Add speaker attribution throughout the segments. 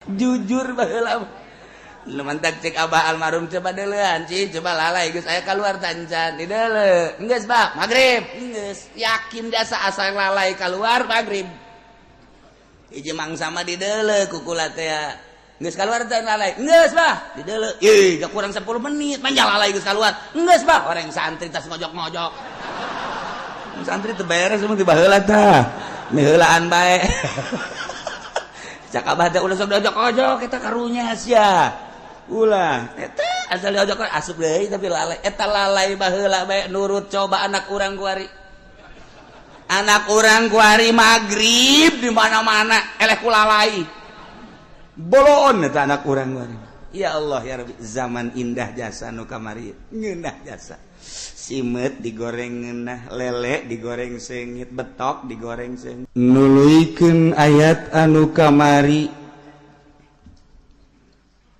Speaker 1: Jujur, baheula lu mantak cek abah almarhum, coba deulean, Ci, coba lalai geus aya keluar tancan di deule. Geus, Bah, maghrib geus yakin jasa asal lalai keluar maghrib. Hiji mangsa mah di deule ku kula teh, geus keluar teh lalai. Geus, Bah, di deule. Ih, gak kurang 10 menit manja lalai geus keluar. Geus, Bah. Orang santri tas ngojok-ngojok. Santri teu beres emang ti baheula tah. Miheulaan bae. Cak abah teh ulah sok diojok-ojok eta, karunya sia. Ulah eta asal diojok asup deui, tapi lalai eta, lalai baheula bae nurut. Coba anak urang kuari, anak urang kuari maghrib di mana-mana eleh ku lalai bolon eta anak urang kuari. Ya Allah, ya Rabbi, zaman indah jasa nu kamari, ngeunah jasa. Simet digoreng ngeunah, lele digoreng seungit, betok digoreng seungit. Nuluykeun ayat anu kamari,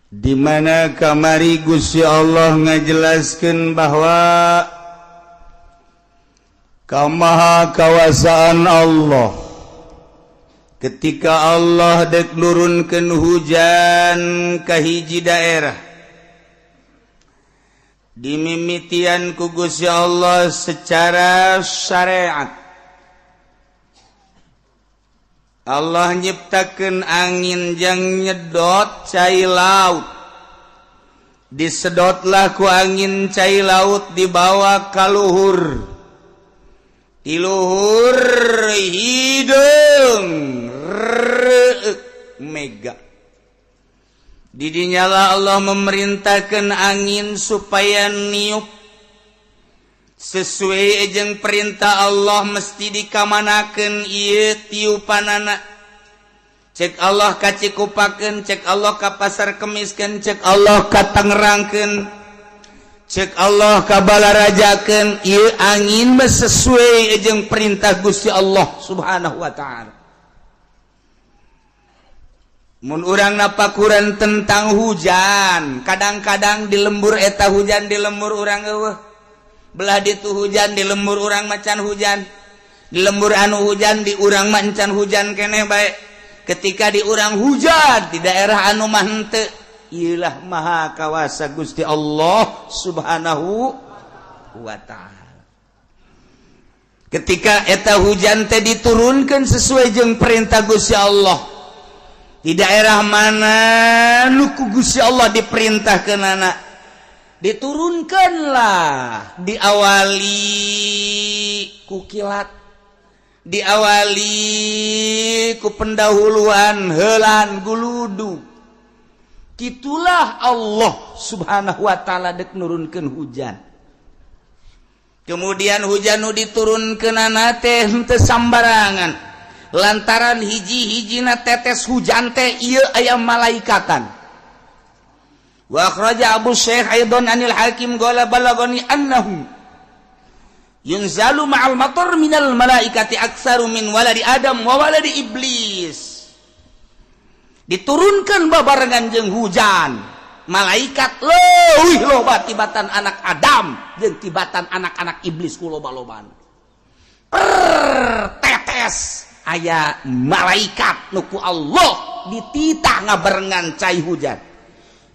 Speaker 1: di mana kamari Gusti Allah ngajelaskeun bahwa kamaha kawasaan Allah ketika Allah dek nurunkeun hujan ka hiji daerah, dimimitian ku Gusti Allah secara syariat. Allah nyiptakeun angin jang nyedot cai laut. Disedotlah ku angin cai laut, dibawa ka luhur. Di luhur hideung mega. Didinyalah Allah memerintahkan angin supaya niup sesuai jeung perintah Allah. Mesti dikamanakeun ieu tiupanana? Cek Allah ka Cikupakeun, cek Allah ka Pasar Kemiskeun, cek Allah ka Tangerangkeun, cek Allah ka Balarajakeun. Ieu angin mah sesuai jeung perintah Gusti Allah Subhanahu wa Ta'ala. Mun urang napakuran tentang hujan, kadang-kadang di lembur eta hujan, di lembur urang euweuh. Belah ditu hujan, di lembur urang macan hujan. Di lembur anu hujan, di urang macan hujan keneh bae. Ketika di urang hujan, di daerah anu mah henteu. Iyalah maha kawasa Gusti Allah Subhanahu wa Ta'ala. Ketika eta hujan teh diturunkan sesuai jeung perintah Gusti Allah, di daerah mana nu ku Gusti Allah diperintahkeun anak diturunkanlah, diawali ku kilat, diawali ku pendahuluan helan guludu. Itulah Allah Subhanahu wa Ta'ala dek nurunkeun hujan. Kemudian hujan nu diturunkeun teh henteu sambarangan, lantaran hiji-hijina tetes hujan teh ieu aya malaikatan. Wa akhraja Abu Syekh aidan anil Hakim qala balagani annahu yunzalu ma'al matar minal malaikati aktsaru min waladi Adam wa waladi Iblis. Diturunkan babarengan jeung hujan malaikat leuwih loba tibatan anak Adam jeung tibatan anak-anak iblis ku loba-lobaan. Per tetes aya malaikat nu ku Allah dititah ngabarengan cai hujan.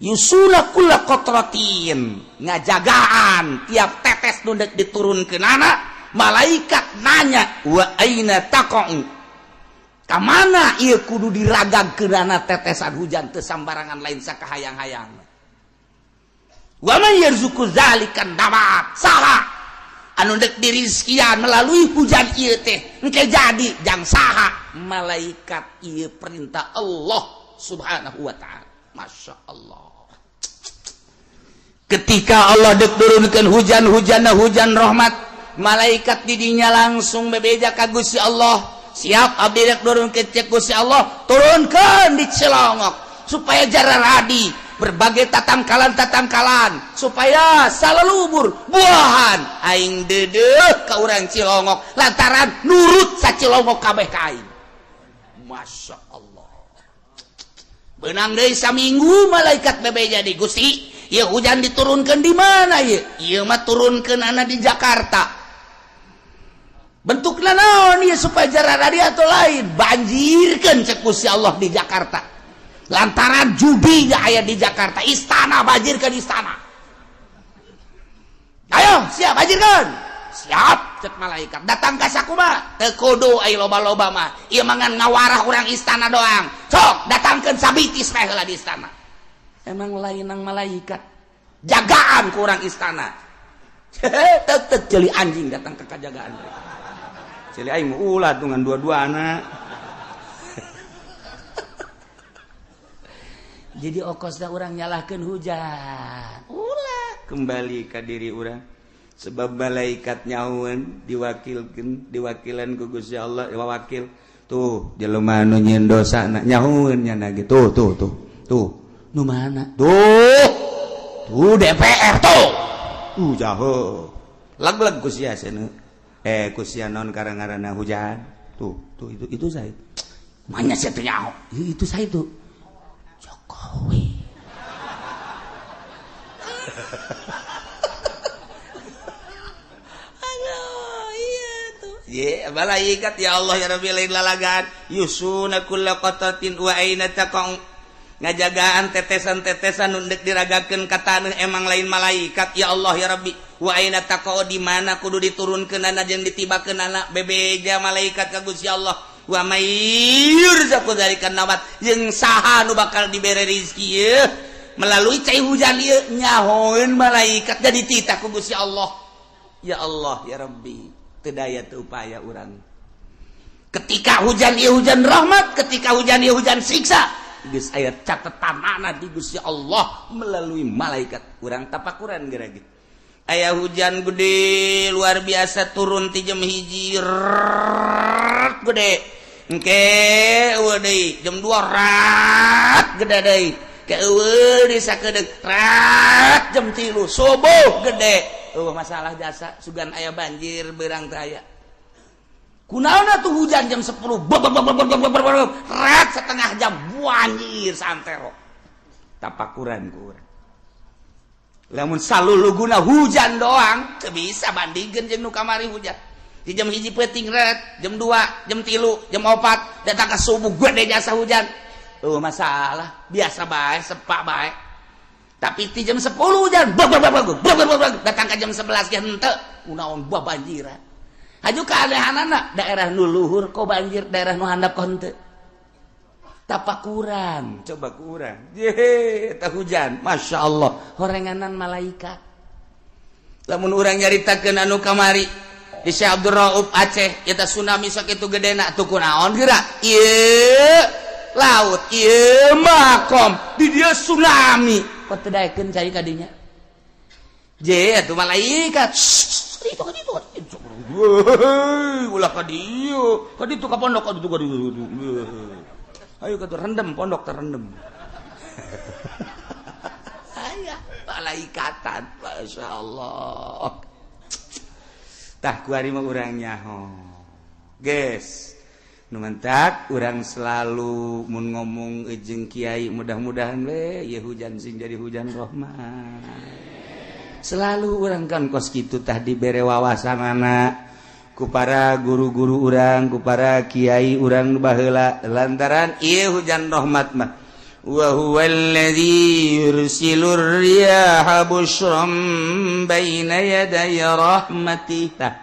Speaker 1: Yusuna kulla qatratin, ngajagaan tiap tetes nu dek diturunkeun anak malaikat nanya, wa aina taqa'u, kamana ieu kudu diragagkeunana tetesan hujan? Teu sambarangan, lain sakahayang-hayang. Wa man yarzuqu zalikan nabat, saha anu dek dirizkian melalui hujan ieu teh engke jadi jang saha? Malaikat. Ieu perintah Allah Subhanahu wa Ta'ala. Masya Allah, ketika Allah dek turunkan hujan, hujan hujan rahmat, malaikat didinya langsung bebeja ka Gusti Allah, siap abdi dek turun ke. Cek Gusti Allah, turunkan di Cilongok supaya jararadi berbagai tatangkalan tatangkalan, supaya salalubur buahan. Aing dedeh ka urang Cilongok lantaran nurut sa Cilongok kabeh ka aing. Masya Allah, benang deui saminggu malaikat bebeja di Gusti, ya hujan diturunkan di mana ya? Ieu mah turunkeun anak di Jakarta. Bentukna naon ya supaya jararadi atau lain? Banjirkan, cek Gusti Allah, di Jakarta. Lantaran judi aya di Jakarta, istana banjirkan istana. Ayo, siap banjirkan. Siap, cek malaikat. Datang ka sakumaha? Teu kudu ai loba-loba mah. Ieu mangan ngawarah urang istana doang. Sok, datangkeun sabitis meh heula di istana. Emang lain nang malaikat. Jagaan ku urang istana. Tetep ceuli anjing datang ke kajagaan. Ceuli aing ulah tungan dua-duana. Jadi okosna urang nyalahkeun hujan. Ulah
Speaker 2: kembali ka diri urang. Sebab malaikat nyahueun diwakilkeun, diwakilan ku Gusti Allah, wakil. Tuh jelema nu nyieun dosa na nyahueun nya ge tuh tuh tuh. Tuh nu mana?
Speaker 1: Tuh. Tuh DPR tuh.
Speaker 2: Jaho. Lag-lag ku sia cenah. Ku sia naon karang-ngaranna hujan. Tuh, tuh itu saya.
Speaker 1: Mana sia teu nyaho? Itu saya tuh. Jokowi. Aduh, iya tuh.
Speaker 2: Ye, malaikat ya Allah ya Rabbi lain lalagan. Yusuna kulla qatatin wa aina taqau. Ngajagaan tetesan-tetesan nu deuk diragakeun ka taneuh emang lain malaikat ya Allah ya Rabbi. Wa aina taqau di mana kudu diturunkeunana jeung ditibakeunana bebeja malaikat ka Gusti Allah. Wa may yurzaqu dzalika nabat jeung saha nu bakal dibere rezeki ieu melalui cai hujan ieu nyahoeun malaikat jadi titah ku Gusti Allah. Ya Allah ya Rabbi, teu daya teu upaya urang.
Speaker 1: Ketika hujan ieu hujan rahmat, ketika hujan ieu hujan siksa. Geus aya catetanana di Gusti Allah melalui malaikat.
Speaker 2: Urang tapakuran geura ge. Aya hujan gede luar biasa turun ti jam 1 gede. Engke eueuh deui jam 2 rat gede deui. Ke eueuh deui sakedeung rat jam 3 subuh gede. Eueuh masalah jasa sugan aya banjir beurang teh aya.
Speaker 1: Kunaon tuh hujan jam 10 rat setengah jam banjir santero.
Speaker 2: Tapakuran ku urang.
Speaker 1: Lamun saluluguna hujan doang teu bisa bandingkeun jeung nu kamari hujan. Di jam 1 peuting ret, jam 2, jam 3, jam 4 datang ke subuh gede jasa hujan. Oh masalah, biasa bae, sepak bae. Tapi di jam 10 hujan, datang ke jam 11 ge henteu, kunaon buah banjiran. Haju keanehanana daerah nu luhur kok banjir, daerah nu handap kok henteu. Tapakuran,
Speaker 2: coba kurang. Ye, eta hujan,
Speaker 1: Masya Allah, horenganan malaikat.
Speaker 2: Lamun urang nyaritakeun anu kamari di Syekh Abdul Rauf Aceh, eta tsunami sakitu gedena tuh kunaon geura? Ieu laut, ieu makom, di dieu tsunami.
Speaker 1: Kok teu daekeun cai ka dinya? Je, atuh malaikat. Itu ka ditu.
Speaker 2: Ulah ka dieu, ka ditu ka pondok ka ditu ka ditu. Ayo ka rendem pondok terendem.
Speaker 1: Aya malaikatan, Masya Allah.
Speaker 2: Tah kuari mah urang nyaho. Geus. Nu mentak urang selalu mun ngomong jeung kiai mudah-mudahan we ieu hujan sing jadi hujan rahmat. Selalu urang kan kos kitu tah dibere wawasanana ku para guru-guru urang, ku para kiai urang baheula lantaran ieu hujan rahmat mah. Wa huwallazi yursilur riyaha busyran baina yaday rahmatih. Tah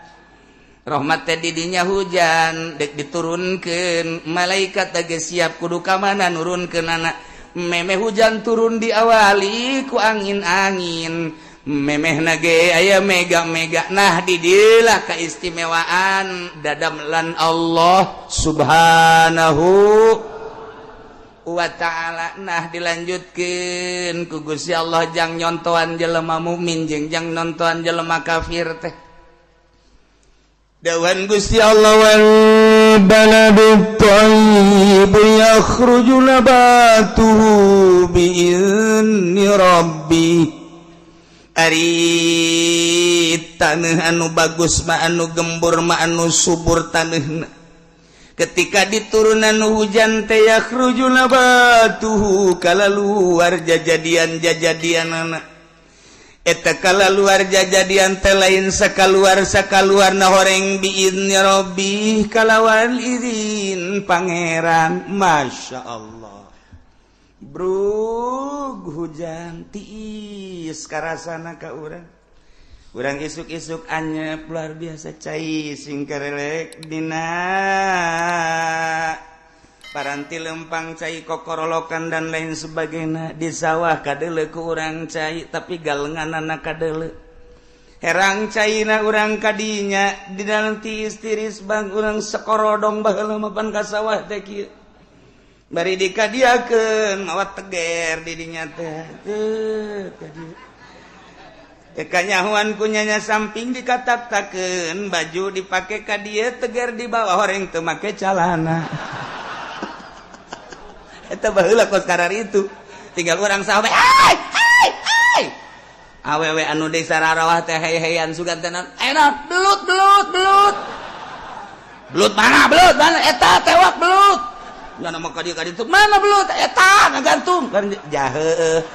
Speaker 2: rahmat teh di dinya hujan dek diturunkeun malaikat teh siap kudu ka mana nurunkeunana. Memeh hujan turun diawali ku angin-angin, memeh nage aya mega-mega. Nah didilah keistimewaan dadamlan Allah Subhanahu wa ta'ala. Nah dilanjutkeun ku Gusti Allah jang nyontoan jelema mukmin jeung jang nontoan jelema kafir teh. Dawan Gusti Allah wal baladu thayyib yakhruju nabatuhu bi'izni rabbih. Ari taneuh anu bagus mah anu gembur mah anu subur taneuhna. Ketika diturunan hujan teh yakhruju nabatuhu kala luar jajadian-jajadianana. Eta kala luar jajadian teh lain sakaluar sakaluarna horeng biizni rabbih kalawan izin pangeran. Masya Allah. Brug hujan tiis karasana ka urang. Urang isuk-isuk anyep luar biasa cai sing karelek dina paranti lempang cai kokorolokan dan lain sebagainya di sawah kadele ku urang cai tapi galenganana kadele herang caina urang kadinya di dalam tiis tiris bang urang sekorodong baheula mapan ka sawah teh kieu bari dikadiakeun mawa teger di dinya teh teu kadieu kanyahuan kunyanya samping dikatak-takeun baju dipake ka dieu teger di bawah horeng teu make calana. Eta baheula kos karar itu tinggal urang sahabat hai hai hai awewe anu desa rarawah teh hey-heyan sugan teh enak belut belut belut belut mana belut mana eta tewak belut mana mah ka dieu ka ditu mana belut eta ngagantung jahe.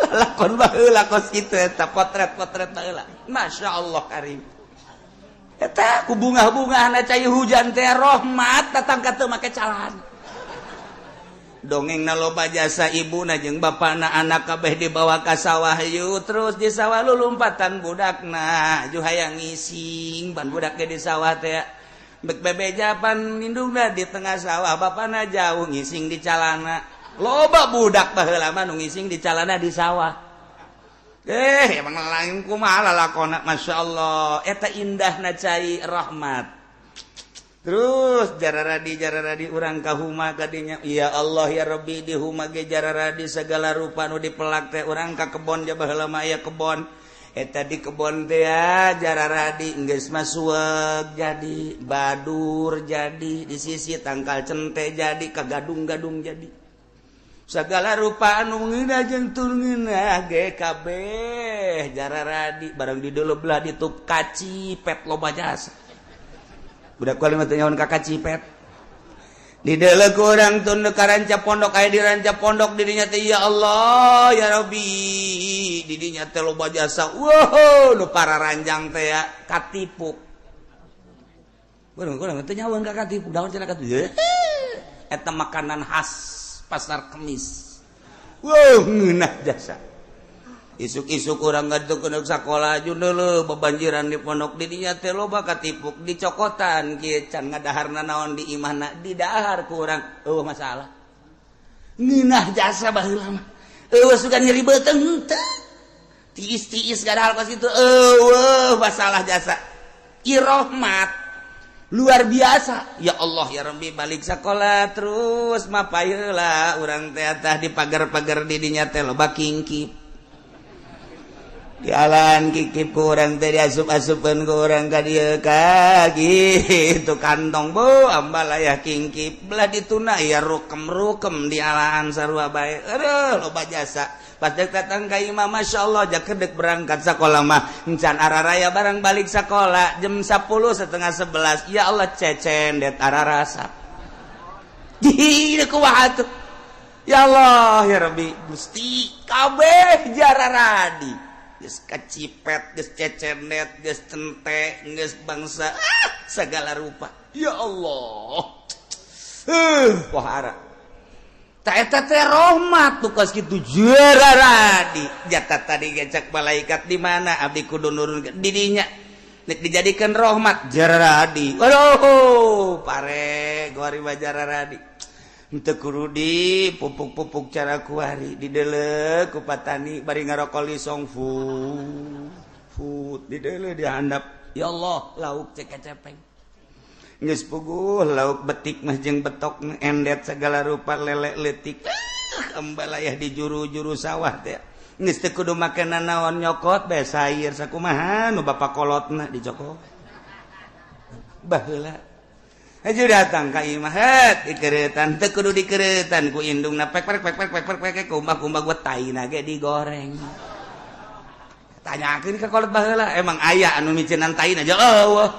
Speaker 2: Lakon baheula kos kitu eta potret-potret baheula. Masya Allah karim. Eta ku bunga-bungahna cai hujan teh rahmat datang ka teu make calana. Dongengna loba jasa ibuna jeung bapana anak kabeh dibawa ka sawah yeuh terus di sawah lulumpatan budakna ju hayang ngising ban budak ge di sawah teh bek bebeja pan indungna di tengah sawah bapana jauh ngising di calana. Loba budak baheula mah nu ngising di calana di sawah. Emang lain kumaha lalakona Masya Allah eta indahna cai rahmat. Terus jararadi urang ka huma kadinya ya Allah ya Rabbi di huma ge jararadi segala rupa nu dipelak teh urang ka kebon ja baheula mah aya kebon. Eta di kebon teh jararadi geus mah suweg jadi badur jadi di sisi tangkal cente jadi ka gadung-gadung jadi. Segala rupa anu ngeunah jeung teu ngeunah ge kabeh jararadi barang di deuleu belah ditup kacipet loba jasa. Budak kuali mah teu nyahoan ka kacipet. Di deuleu ku urang tun ka ranca pondok aya di ranca pondok di dinya teh ya Allah ya Rabbi di dinya teh loba jasa. Wow nu pararanjang teh ya katipuk. Urang kurang teu nyahoan ka katipuk daun cenah katipuk. Eta makanan khas pasar Kemis. Wow ngeunah jasa. Isuk-isuk urang ngaduk sakola deuleu bebanjiran di pondok di dinya teh loba katipuk dicokotan kieu can ngadaharna naon di imahna didahar ku urang eueuh masalah. Ngeunah jasa baheula mah. Eueuh sugan nyeri beuteung teu. Tiis-tiis gadahal kos kitu eueuh masalah jasa. Irahmat luar biasa ya Allah ya Rabbi balik sekolah terus mapayeula urang teh tah di pagar-pagar di dinya teh loba kingkip jalan kikip ku urang teh diasup-asupeun ku urang ka dieu ka gitu kantong bu ambalayah kingkip belah dituna ya rukem-rukem di alaan sarua bae aduh loba jasa pas dek datang ka imah Masya Allah jakedek berangkat sekolah mah encan araraya barang balik sekolah jam 10 10:30 ya Allah cecendet ararasa di kumaha tuh ya Allah ya Rabbi Gusti kabeh jararadi geus kacipet geus cecendet geus cente geus bangsa segala rupa ya Allah wahara eta teh rahmat tuh kos kitu jararadi jatah tadi gecak malaikat di mana abdi kudu nurun di dinya nek dijadikan rahmat jararadi waduh pare kuari mah jararadi henteu kudu di pupuk-pupuk cara kuari di deuleu ku patani bari ngarokok lisong fu di deuleu dihandap ya Allah lauk cek cepeng geus puguh lauk betik mah jeung betok endet segala rupa lele leutik ambalayah di juru-juru sawah teh geus teu kudu make nanaon nyokot bae sayur sakumaha nu bapa kolotna dicokot baheula haju datang ka imah het dikeureutan teu kudu dikeureutan ku indungna pek pek pek pek pek pek kumbah-kumbah gua taina ge digoreng tanyakeun ka kolot baheula emang aya anu miceunan taina aja eueuh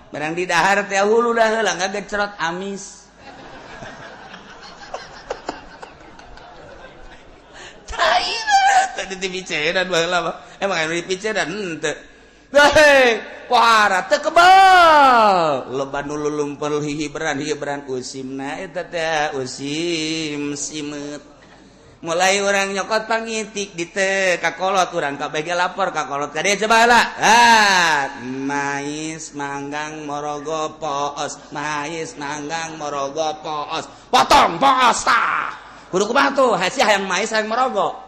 Speaker 2: barang di dahar teh hulu dah heula ngagecerot amis. Tai tadi dipicenan baheula mah. Emang anu dipicenan henteu. Hei, pohara teu kebal. Loba nu lulumpel hihibran usimna eta teh usim simeut. Mulai orang nyokot pangitik di teh kakolot urang kabeh ge lapor kakolot ka dieu coba heula. Ah, mais manggang morogo poos, mais manggang morogo poos. Potong poos tah. Kudu kumaha tuh? Hasiah hayang mais hayang morogo.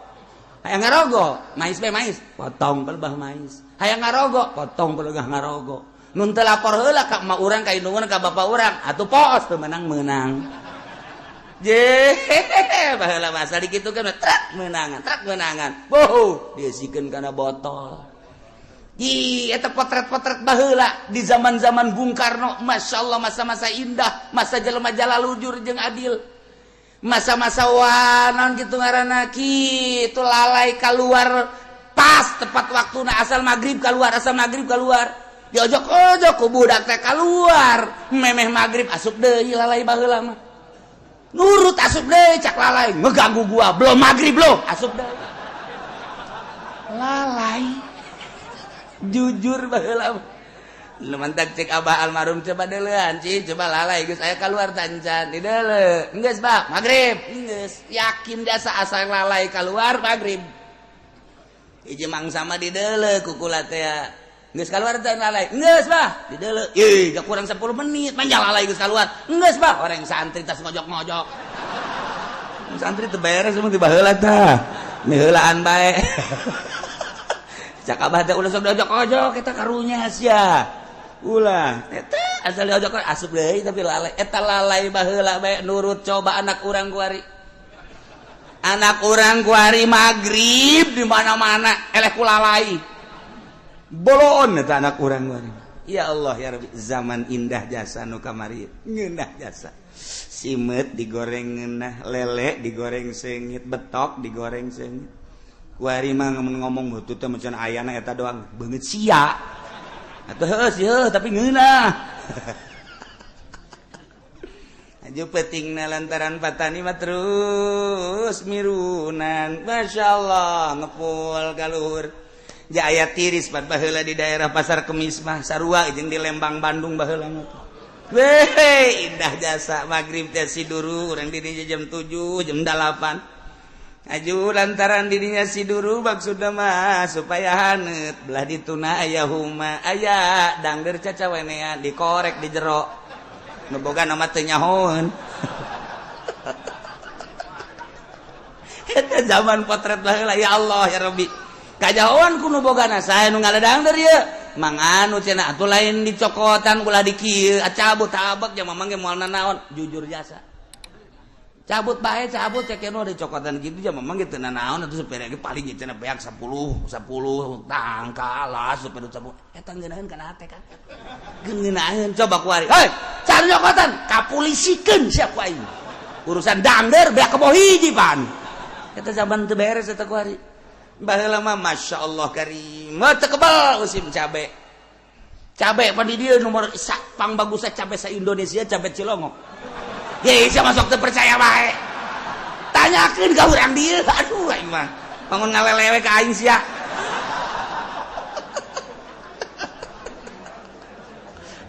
Speaker 2: Hayang ngarogo, mais be mais, potong pelebah mais. Hayang ngarogo, potong pelebah ngarogo. Nun teu lapor heula ka emak urang ka indung urang ka bapak urang, atuh poos teu menang-menang. Je, baheula masa dikitukeun truk menangan, truk menangan. Boh, diisikeun kana botol. Ih, eta potret-potret baheula di zaman-zaman Bung Karno, Masya Allah masa-masa indah, masa jelema jalalujur jeung adil. Masa-masa wanon gitu ngaranna kitu lalai keluar pas tepat waktuna asal maghrib keluar, asal maghrib keluar. Diojok-ojok ku budak teh keluar, memeh maghrib asup deui lalai baheula mah. Nurut asup deui cak lalai, ngeganggu gua, belum maghrib lo, asup deui. Lalai. Jujur baheula mah. Lu mantak cek abah almarhum coba deulean ci, coba lalai geus aya keluar tancan di deule. Geus bah, maghrib. Geus yakin jasa asal lalai keluar maghrib. Hiji mangsa mah di deule kukula teh. Geus keluar teh lalai. Geus bah, di deule. Ih, gak kurang 10 menit manja lalai geus keluar. Geus bah, orang santri tas ngojok-ngojok. Santri teu beres mun ti baheula tah. Miheulaan bae. Cak abah teh ulah sok diojok-ojok eta karunya sia. Ulah eta asal diojok asup deui tapi lalai eta lalai baheula bae nurut coba anak urang kuari. Anak urang kuari magrib di mana-mana eleh ku lalai. Bolon eta anak urang kuari. Ya Allah ya Rabbi, zaman indah jasa nu kamari ngeunah jasa. Simeut digoreng ngeunah, lele digoreng seungit, betok digoreng seungit. Kuari mah ngomong butut teh macan ayana eta doang beungeut sia. Atuh heuh sih heuh tapi ngeunah. Aju pentingna lantaran patani mah terus mirunan. Masya Allah ngepul ka luhur. Ja aya tiris pan baheula di daerah Pasar Kemis mah sarua jeung di Lembang Bandung baheula mah. Weh, indah jasa magrib teh siduru urang di dinya jam 7, jam 8. Aju lantaran dirinya siduru maksudna mah supaya haneut belah dituna aya huma aya dangder cacawenean dikorek di jero nu boga nama teu nyahoeun. Eta zaman potret baheula ya Allah ya Rabbi. Kajahoan ku nu bogana sae nu ngaledangder ieu mang anu cenah atuh lain dicokotan ulah di kieu cabut tabek ja mamang ge moal nanaon jujur jasa. Cabut bae cabut cek nu dicokotan kitu ja mamang ge teu nanaon atuh supir ge paling cenah beak 10 10 tangkal supir 10 eta ngeunaheun kana hate kan. Ngeunaheun coba ku ari. Hei, cari nyokotan kapulisikeun sia ku aing. Urusan dangder beak kebo hiji pan. Eta zaman teu beres eta ku ari. Baheula mah Masya Allah karim. Teu kebal musim cabe. Cabe pan di dieu nomor pang bagusna cabe sa Indonesia cabe Cilongok. Ye, sia masuk teu percaya bae. Tanyakeun ka urang dieu. Aduh aing mah. Bangun ngalelewe ka aing sia.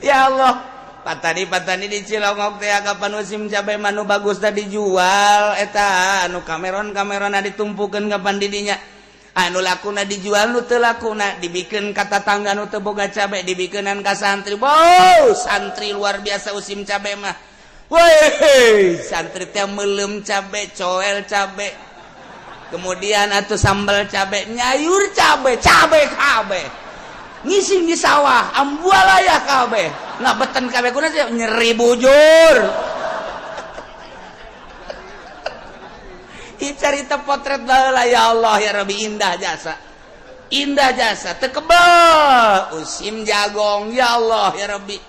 Speaker 2: Ya Allah, patani-patani di Cilongok teh kapan musim cabe mah nu bagus teh dijual eta anu kameron-kamerona ditumpukeun kapan di dinya. Anu lakuna dijual nu teu lakuna dibikeun ka tatangga nu teu boga cabe dibikeunan ka santri. Wow, santri luar biasa musim cabe mah. Woi, santri teh meuleum cabe, coel cabe. Kemudian atuh sambal cabe, nyayur cabe, cabe kabeh. Ngising di sawah, ambualaya kabeh. Ngabeten kabeh kuna sih nyeri bujur. Ih carita potret baheula ya Allah ya Rabbi indah jasa. Indah jasa teu kebel usim jagong ya Allah ya Rabbi.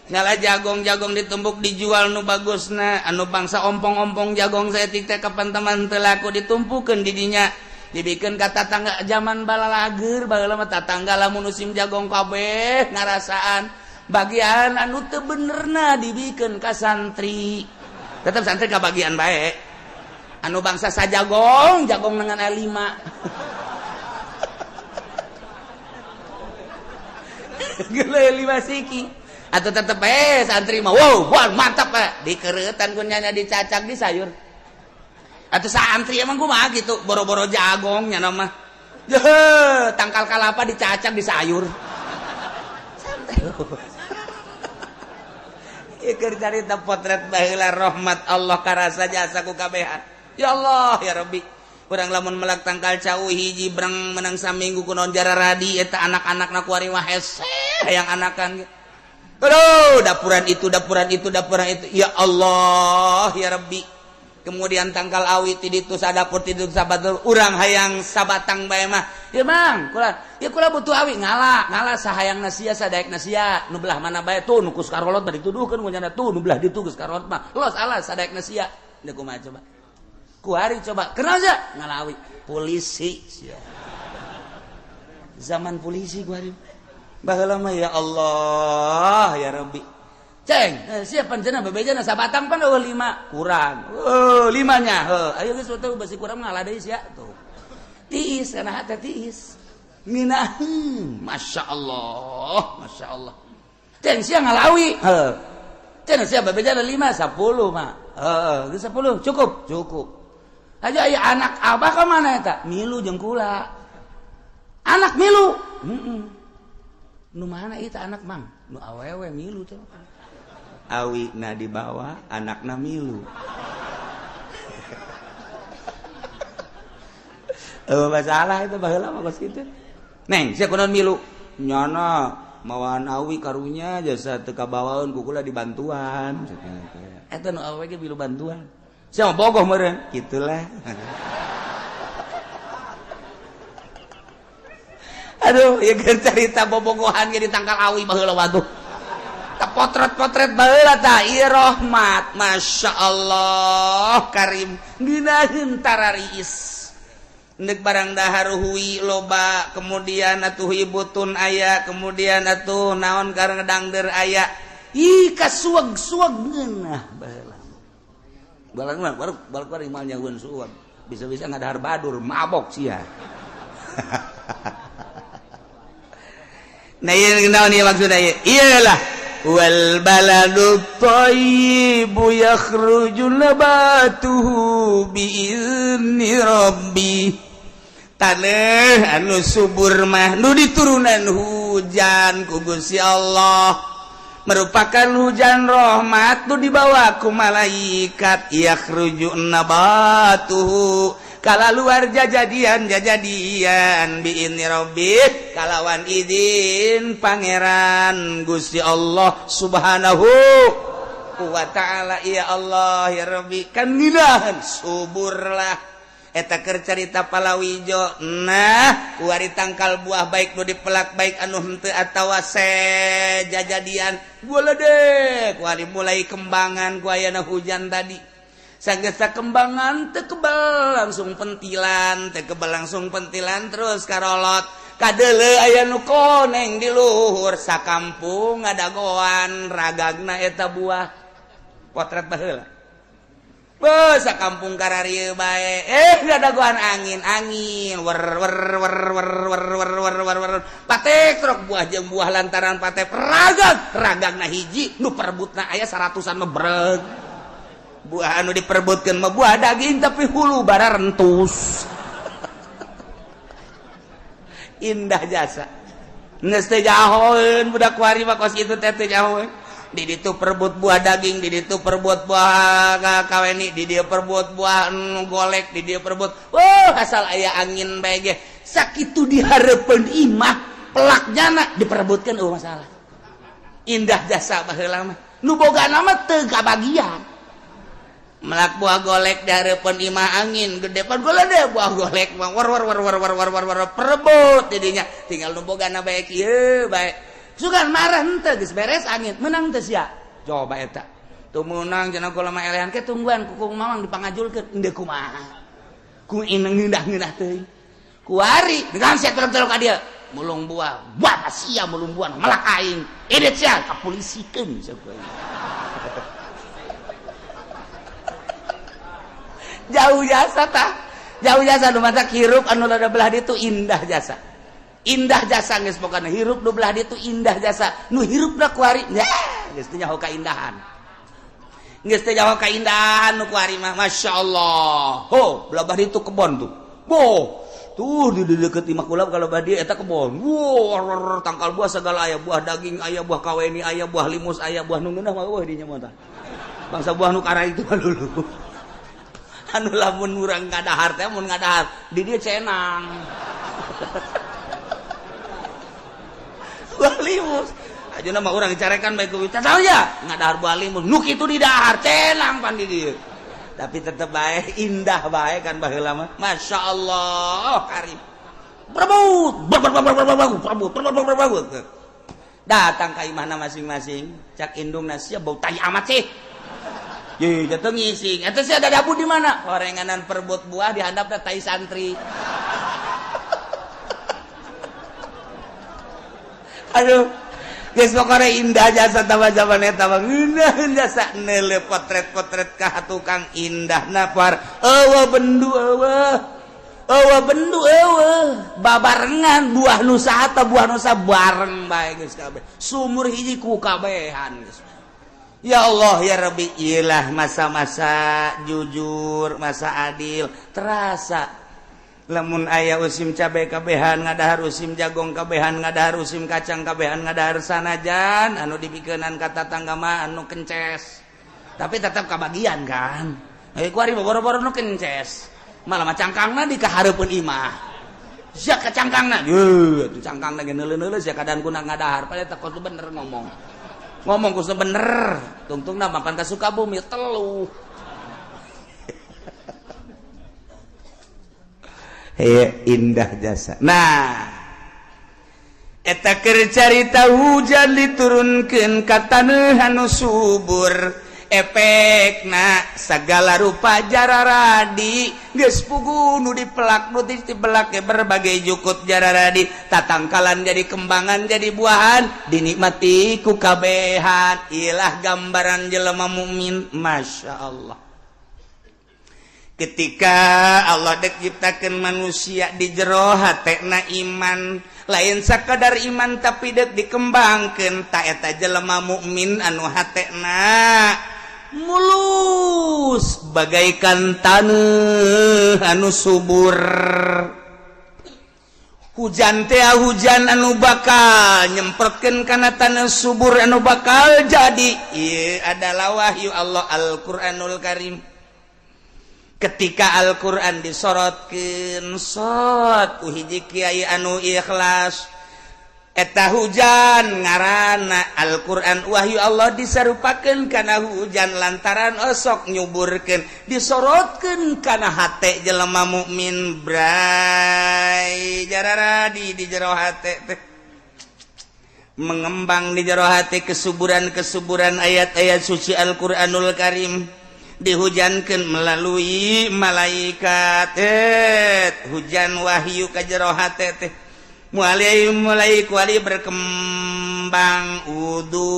Speaker 2: Ngala jagong-jagong ditumbuk dijual nu bagusna anu bangsa ompong-ompong jagong saeutik teh kapan teman teu laku ditumpukeun di dinya dibikeun ka tatangga zaman balalager baheula mah tatangga lamun musim jagong kabeh ngarasaan bagian anu teu benerna dibikeun ka santri tetep santri ka bagian bae anu bangsa sajagong jagong dengan A5.
Speaker 1: Geuleuh 5 siki. Atau tetep santri mah wow, wah mantap pak. Dikeretan ku nyana dicacak di sayur. Atau santri emang kumaha gitu, boro-boro jagong nyana mah. Jeh, tangkal kalapa dicacak di sayur. Santai. Ieu keur carita potret baheula rahmat Allah karasa jasa ku kabehan. Ya Allah ya Rabbi. Urang lamun melak tangkal cau hiji breng menang saminggu kunaon jararadi eta anak-anakna kuari mah hese hayang anakan. Aduh, dapuran itu, dapuran itu, dapuran itu. Ya Allah ya Rabbi. Kemudian tangkal awi ti ditu sadapur ti ditu sabatur urang hayang sabatang bae mah. Ya Mang, kula ya kula butuh awi ngala, ngala sahayang sia sadaek sia nu belah mana bae tuh nu kus karolot bari dituduhkeun ku nyana tuh nu belah ditu geus karolot mah. Los alas sadaek sia. Deuk kumaha coba. Kuari coba, kenal aja ngala awi polisi sia. Zaman polisi kuari. Baheula mah ya Allah ya Rabbi. Ceng, siapa cenah bebejana sabatang pan eueuh 5 kurang. Heuh, limanya heuh. Ayo geus teu basi kurang ngala deui sia tuh. Tiis kana hate tiis. Ngeunaheun, Masya Allah, Masya Allah. Ceng sia ngalawi, heuh. Ceng sia bebejana 5 10 mah. Heeh, geus 10 cukup, cukup. Aja aya anak abah ka mana eta? Milu jeung kula. Anak milu. Heeh. Nu mana itu anak mang? Nu awewe milu teh. Awi na dibawa, anakna milu. Masalah itu baheula mah kos kitu. Neng, sia kunaon milu? Nyana mawaan awi karunya jasa teu kabawaeun ku kula dibantuan. Eta nu awewe ge milu bantuan. Sia mah bogoh meureun, kitulah. Aduh, ieu keur carita bobogohan ge ditangkal awi baheula waduh. Potret-potret baheula tah ieu rahmat Masya Allah Karim ngeunaheun tarariis ndek barang dahar hui loba kemudian atuh ibutun aya kemudian atuh naon karena dangder aya ih kasueg-sueg ngeunah baheula balang mah baru baru mal nyahueun sueg bisa-bisa ngadahar badur mabok sia. Nah ieu naon ieu maksudna ieu iyalah wal baladu thayyibu yakhruju nabatuhu biizni rabbi. Taneuh anu subur mah nu diturunan hujan ku Gusti Allah merupakan hujan rahmat nu dibawa ku malaikat yakhruju nabatuhu kala luar jajadian jajadian biizni rabbi kalawan izin pangeran Gusti Allah Subhanahu wa ta'ala. Ya Allah ya Rabbi kan nginahan suburlah eta keur carita palawijo. Nah kuari tangkal buah baik nu dipelak baik anu henteu atawa sejajadian deh kuari mulai kembangan ku ayana hujan tadi sagesa kembangan teu kebal langsung pentilan teu kebal langsung pentilan terus karolot kadeuleu aya nu koneng di luhur sakampung ngadagoan ragagna eta buah potret baheula beuh sakampung kararieu bae ngadagoan angin angin wer wer wer wer wer wer wer wer wer patek truk buah jeung buah lantaran patek ragag ragagna hiji nu perebutna aya 100-an mah breg buah anu diperebutkan mah buah daging tapi hulu bara rentus. Indah jasa geus teu jahoeun budak kuari mah kos kitu teh teu jahoeun. Di ditu perebut buah daging, di ditu perebut buah kaweni, di dieu perebut buah golek, di dieu perebut wah asal aya angin bae ge sakitu dihareupeun imah pelak nyana diperebutkeun eueuh masalah. Indah jasa baheula mah nu bogana mah teu kabagian. Melak buah golek dari imah angin gede pan deh buah golek mah war war war war war war war war perebut jadinya tinggal nu bogana bae kieu bae sugan marah henteu geus beres angin menang teu sia coba eta teu meunang cenah kula mah elehan ke tungguan ku mamang dipangajulkeun endeu kumaha ku ineng ngeunah-ngeunah teuing kuari dengan sia telok-telok ka dieu mulung buah buah sia mulung buah melak aing edit sia kapolisikeun sia jauh jasa tah jauh jasa nu mata hirup anu rada belah ditu indah jasa. Indah jasa geus pokona hirup nu belah ditu indah jasa. Nu hirupna kuari geus teu nyaho kaindahan. Geus teu nyaho kaindahan nu kuari mah, masyaallah. Ho, belah ditu kebon tuh. Boh, tuh di deket imah kula kalau badi eta kebon. Wow, tangkal buah segala aya, buah daging aya, buah kaweni aya, buah limus aya, buah nu ngeunah mah eueuh dinya mah tah. Bangsa buah nu kara itu mah dulu. Anu lamun urang ngadahar teh, mun ngadahar di dieu cenang. Buah limus. Ajeuna mah urang dicarekan bae ku tahu ya, ngadahar buah limus. Nu kitu di dahar cenang pan di dieu. Tapi tetep bae indah bae kan baheula mah. Masya Allah, karim. Berebut, berebut, berebut, berebut. Datang ka imahna masing-masing, cak indungna sia bau tai amat sih. Ye, jatuh ngising. Eta sih ada dabu di mana? Horenganan perebut buah dihandap tai santri. Aduh, geus pokona indah jasa tambah zaman eta mah ngeunah jasa neuleuh potret-potret ka tukang indah napar. Eueuh bendu eueuh. Eueuh bendu eueuh. Babarengan buah nusa atau buah nusa bareng bae geus kabeh. Sumur hiji ku kabehan geus. Ya Allah ya Rabbi, iyalah masa-masa jujur, masa adil terasa. Lamun aya usim cabai kabehan ngadahar, usim jagong kabehan ngadahar, usim kacang kabehan ngadahar, sanajan anu dipikeunan ka tatangga mah anu kences. Tapi tetap kabagian kan. Kuari boro-boro nu kences. Malah mah cangkangna di kahareupeun imah. Sia ka cangkangna. Yeuh, atuh cangkangna ge neuleuh-neuleuh sia kadan kuna ngadahar. Padahal teh kudu bener ngomong. Ngomong kudu bener. Tungtungna mapan ka Sukabumi telu. Hei, indah jasa. Nah, eta keur carita hujan diturunkeun ka taneuh anu subur. Efekna sagala rupa jararadi geus pugu nu dipelak nu dipelak berbagai jukut jararadi tatangkalan jadi kembangan jadi buahan dinikmati ku kabehan. Ilah gambaran jelema mukmin, Masya Allah. Ketika Allah dek ciptakeun manusia di jero hatena iman, lain sakadar iman tapi dek dikembangkeun ta eta jelema mukmin anu hatena mulus bagaikan taneuh anu subur. Hujan teh hujan anu bakal nyemprotkeun kana taneuh subur anu bakal jadi. Ieu adalah wahyu Allah Al-Qur'anul Karim. Ketika Al-Qur'an disorotkeun sot ku hiji kiai anu ikhlas, eta hujan ngaranna Al-Qur'an wahyu Allah disarupakeun kana hujan lantaran osok nyuburkeun disorotkeun kana hate jelema mukmin bray jararadi di jero hate teh mengembang di jero hate kesuburan-kesuburan ayat-ayat suci Al-Qur'anul Karim dihujankan melalui malaikat hujan wahyu ka jero hate teh mulai kuali berkembang wudu,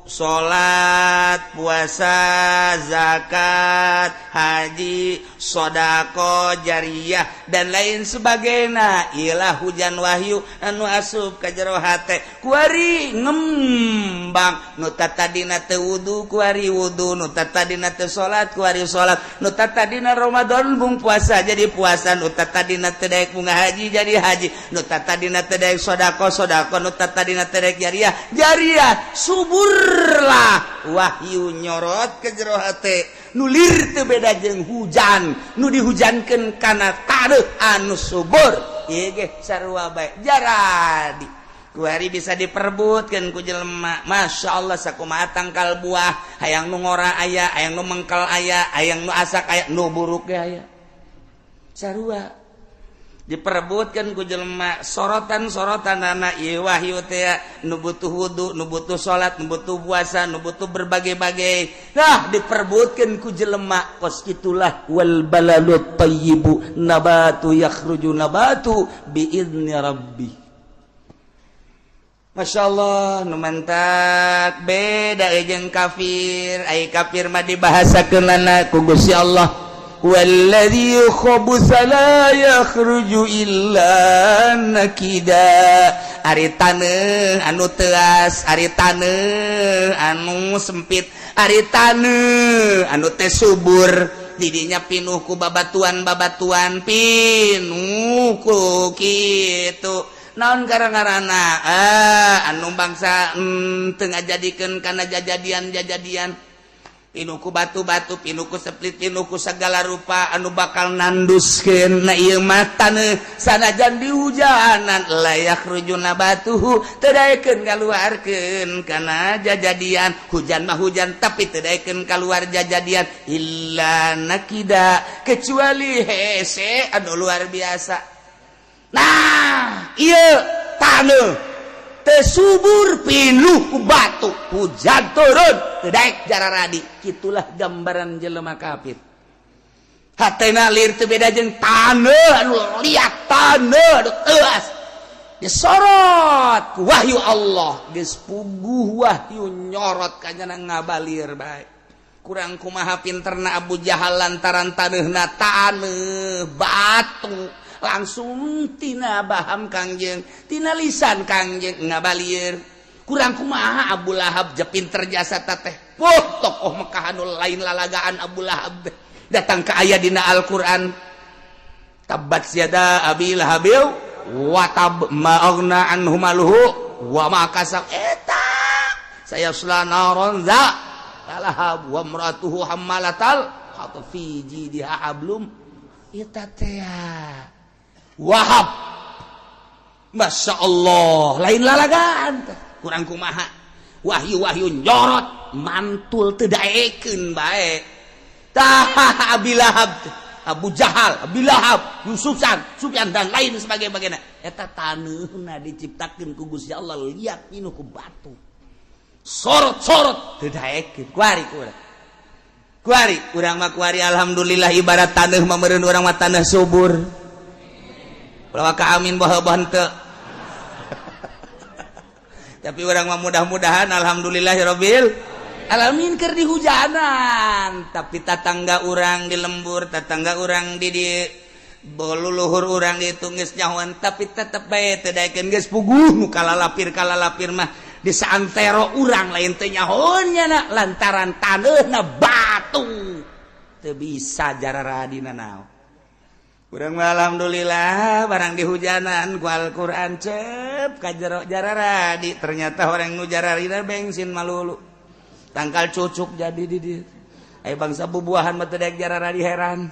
Speaker 1: salat, puasa, zakat, haji, sodako, jariah dan lain sebagainya. Ilah hujan wahyu anu asup ka jero hate kuari ngembang. Nu tadina teu wudu kuari wudu, nu tadina teu salat kuari salat, nu tadina Ramadan bung puasa jadi puasa, nu tadina teu daek bunga haji jadi haji, nu tadina teu daek sodako sodako, nu tadina teu daek jariah jariah. Suburlah wahyu nyorot ke jero hate nulir teu beda jeung hujan nu dihujankeun kana taneuh anu subur. Ieu ge sarua bae jaradi kuari bisa diperbutkeun ku jelema. Masya Allah, sakumaha tangkal buah hayang nu ngora aya, hayang nu mengkel aya, hayang nu asak aya, nu buruk ge aya, sarua diperebutkan ku jelema. Sorotan-sorotan anak ieu wahyu teh nu butuh wudu, nu butuh salat, nu butuh puasa, nu butuh berbagai-bagai. Nah, diperebutkan ku jelema kos itulah wal balalut thayyibu nabatu yakhruju nabatu biizni rabbi. Masya Allah, nu mantak beda jeung kafir. Ai kafir mah dibahasakeunana ku Gusti Allah. Walladzi khabutsa la yakhruju illa nakida. Ari taneuh anu teas, ari taneuh anu sempit, ari taneuh anu teh subur, didinya pinuh ku babatuan-babatuan, pinuh ku kitu. Naon gara-garana? Ah, anu bangsa teu ngajadikeun kana jajadian-jajadian, pinuh ku batu-batu, pinuh ku seplit, pinuh ku segala rupa anu bakal nanduskeun. Na ieu mah taneuh sanajan di hujanan, la yakhruju nabatuhu, teu daekeun ngaluarkeun kana jajadian. Hujan mah hujan, tapi teu daekeun kaluar jajadian, illa nakida, kecuali hese anu luar biasa. Nah, ieu taneuh teu subur, pinuh ku batu, hujan turun teu daek jararadi. Kitulah gambaran jelema kafir, hatena lir teu beda jeung taneuh anu liat, taneuh anu teuas. Disorot ku wahyu Allah, geus puguh wahyu nyorot kanyana ngabalir bae. Kurang kumaha pinterna Abu Jahal, lantaran taneuhna taneuh batu, langsung tina baham Kangjeng, tina lisan Kangjeng ngabalir. Kurang kumaha Abu Lahab je pinter jasa teh. Puh, tokoh Mekah anu lain lalagaan Abu Lahab teh. Datang ke ayat dina Al-Qur'an, tabbat yada abi lahabil wa tab ma aghna anhu maluhu wa ma kasab, eta sayasla naron za lahab wa imratuhu hammalatal hatab fi jidiha hablum. Eta teh Wahab, Masya Allah, lain lalagaan teh. Kurang kumaha wahyu-wahyu nyorot mantul teu daekeun bae. Tah, Abi Lahab teh, Abu Jahal, Abi Lahab, Yusufan, Sufyan, dan lain sebagainya. Eta taneuhna diciptakeun ku Gusti Allah liat, pinuh ku batu. Sorot-sorot teu daekeun. Kuari kurang. Kuari urang mah, kuari alhamdulillah ibarat taneuh mah meureun urang mah taneuh subur. Ulah ka amin baha henteu. Tapi urang mah mudah-mudahan alhamdulillahirabbil alamin keur dihujanan, tapi tatangga urang di lembur, tatangga urang di luluhur urang itu geus nyahoan, tapi tetep bae teu daekeun. Geus puguh nu kalalapir kalalapir mah di saantero urang lain teu nyahoan nya, lantaran taneuhna batu teu bisa jararadina naon. Urang mah alhamdulillah barang dihujanan ku Al-Qur'an cep ka jero jararadi. Ternyata orang nu jararina bensin malulu tangkal cucuk jadi di dieu. Aya bangsa bubuahan mah teu daek jararadi, heran.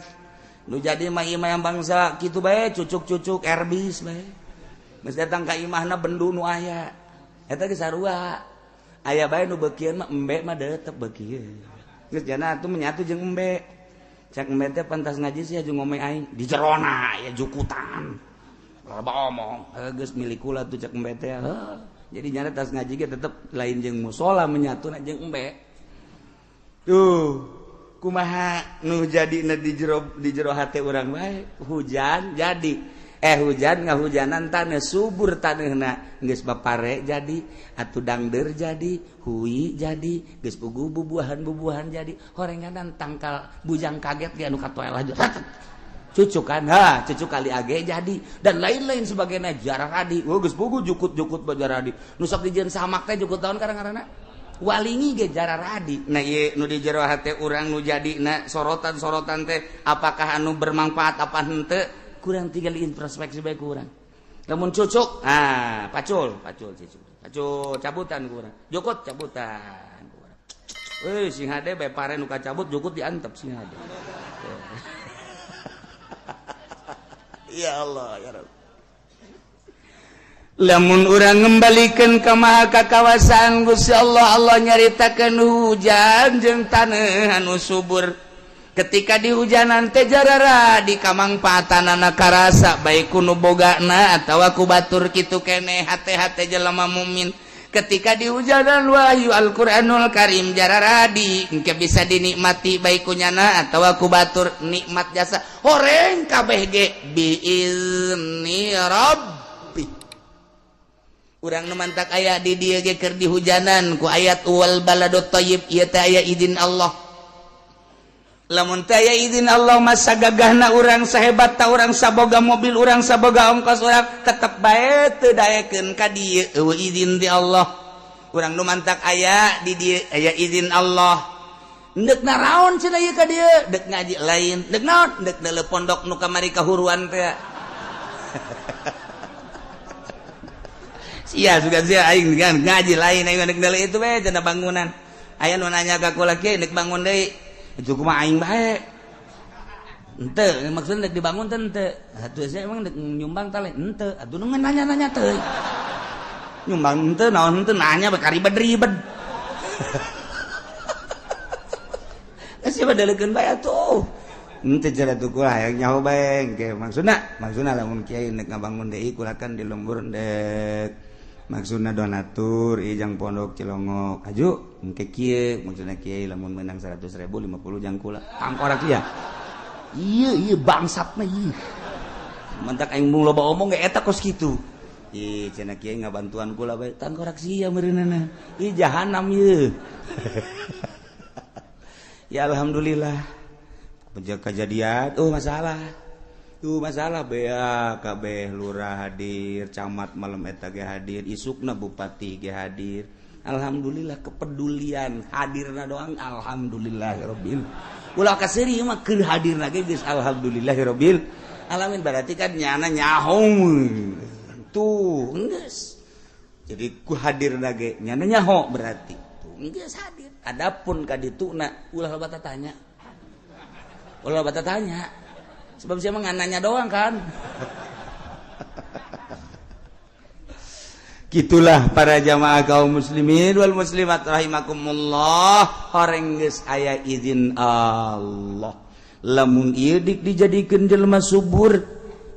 Speaker 1: Nu jadi mah imah yang bangsa kitu bae, cucuk-cucuk erbis bae. Geus datang ka imahna bendu nu aya eta ge sarua aya bae. Nu beukieun mah embe mah tetep beukieun, geus jana atuh menyatu jeung embe. Cek embe teh, "Pantas ngaji sih jeung ngomong aing di jerona ya jukutan, loba omong." Heuh, geus milik kula tuh, cek embe teh. Heuh, jadi nyana tas ngaji ge tetep lain jeung musola, menyatu jeung embe tuh. Kumaha nu jadi di jero hate urang bae? Hujan jadi, hujan ngahujanan tanah subur, tanahna geus bapare jadi atuh, dangder jadi, hui jadi, geus puguh bubuahan-bubuahan jadi. Horenganan tangkal bujang kaget ge anu katoel aja cucuk kan, ha cucuk kali age jadi, dan lain-lain sebagainya jararadi. Oh, geus puguh jukut-jukut bajaradi nu sok dijieun samak teh jukut tahun karang-karana walingi ge jararadi. Nah, ieu nu di jero hate urang nu jadi na sorotan-sorotan teh apakah anu bermanfaat apa henteu? Kurang tinggal introspeksi bae kurang. Lamun cucuk, ah, pacul pacul cucuk, pacul cabutan kurang, jukut cabutan kurang. Euy, sing hade bae pare nu kacabut jukut diantep, sing hade. Ya Allah, ya Rabb. Lamun urang ngembalikan ke maha kakawasaan Gusti Allah, Allah nyaritakeun hujan jeung taneuh anu subur. Ketika di hujanan teh jarara di kamangpaatanana karasa, baik ku nu bogana atawa ku batur, kitu keneh hate-hate jelema mukmin. Ketika di hujanan wahyu Al-Qur'anul Karim jararadi, engke bisa dinikmati baik ku nyana atawa ku batur, nikmat jasa horeng kabeh ge biizni rabbi. Urang nu mantak aya di dieu ge keur dihujanan ku ayat wal baladut thayyib. Ieu teh aya izin Allah.
Speaker 2: Lamun teu aya izin Allah masa gagahna urang, sahebat ta urang, saboga mobil urang, saboga ongkos urang, tetep bae teu daekeun ka dieu eueuh izin di Allah. Urang nu mantak aya di dieu aya izin Allah. Ndek naraon cenah ieu ka dieu? Dek ngaji lain, dek naon? Dek deuleu pondok nu kamari kahuruan teh. Sia suka sia aing ngaji lain, aing dek deuleu itu we cenah bangunan. Aya nu nanya ka kula kieu, dek bangun deui. Itu kumaha aing bae. Henteu, maksudna dek dibangun teh henteu. Atuh sia emang dek nyumbang tah lain henteu. Atuh nu nanya-nanya teh. Nyumbang henteu naon henteu nanya bakal ribet-ribet. Sia mah deuleukeun bae atuh. Henteu cenah tuh kula hayang nyaho bae engke maksudna, maksudna lamun kiai nek ngabangun deui kula kan di lembur dek maksudna donatur ijang pondok Cilongok aju engke kieu maksudna kiai lamun menang 100.000 50 jang kula tangkorak sia. Ieu ieu bangsatna ieu. Mantak aing mung loba omong ge eta kos kitu. Ih cenah kiai ngabantuan kula bae tangkorak sia meureunana. Ih jahanam ieu. Ya alhamdulillah. Kejadian oh masalah. Tuh masalah bea kabeh lurah hadir, camat malam eta ge hadir, isukna bupati ge hadir. Alhamdulillah kepedulian hadirna doang alhamdulillahirabbil. Ulah kaseuri mah keur hadirna ge geus alhamdulillahirabbil alamin, berarti kan nyana nyaho. Tuh geus. Jadi ku hadirna ge nyana nyaho berarti. Tuh geus hadir. Adapun ka dituna ulah loba tanya. Ulah loba tanya. Sebab siapa nanya doang kan. Gitulah para jamaah kaum muslimin wal muslimat rahimakumullah. Horeng geus aya izin Allah. Lamun ieu dik dijadikeun jelema subur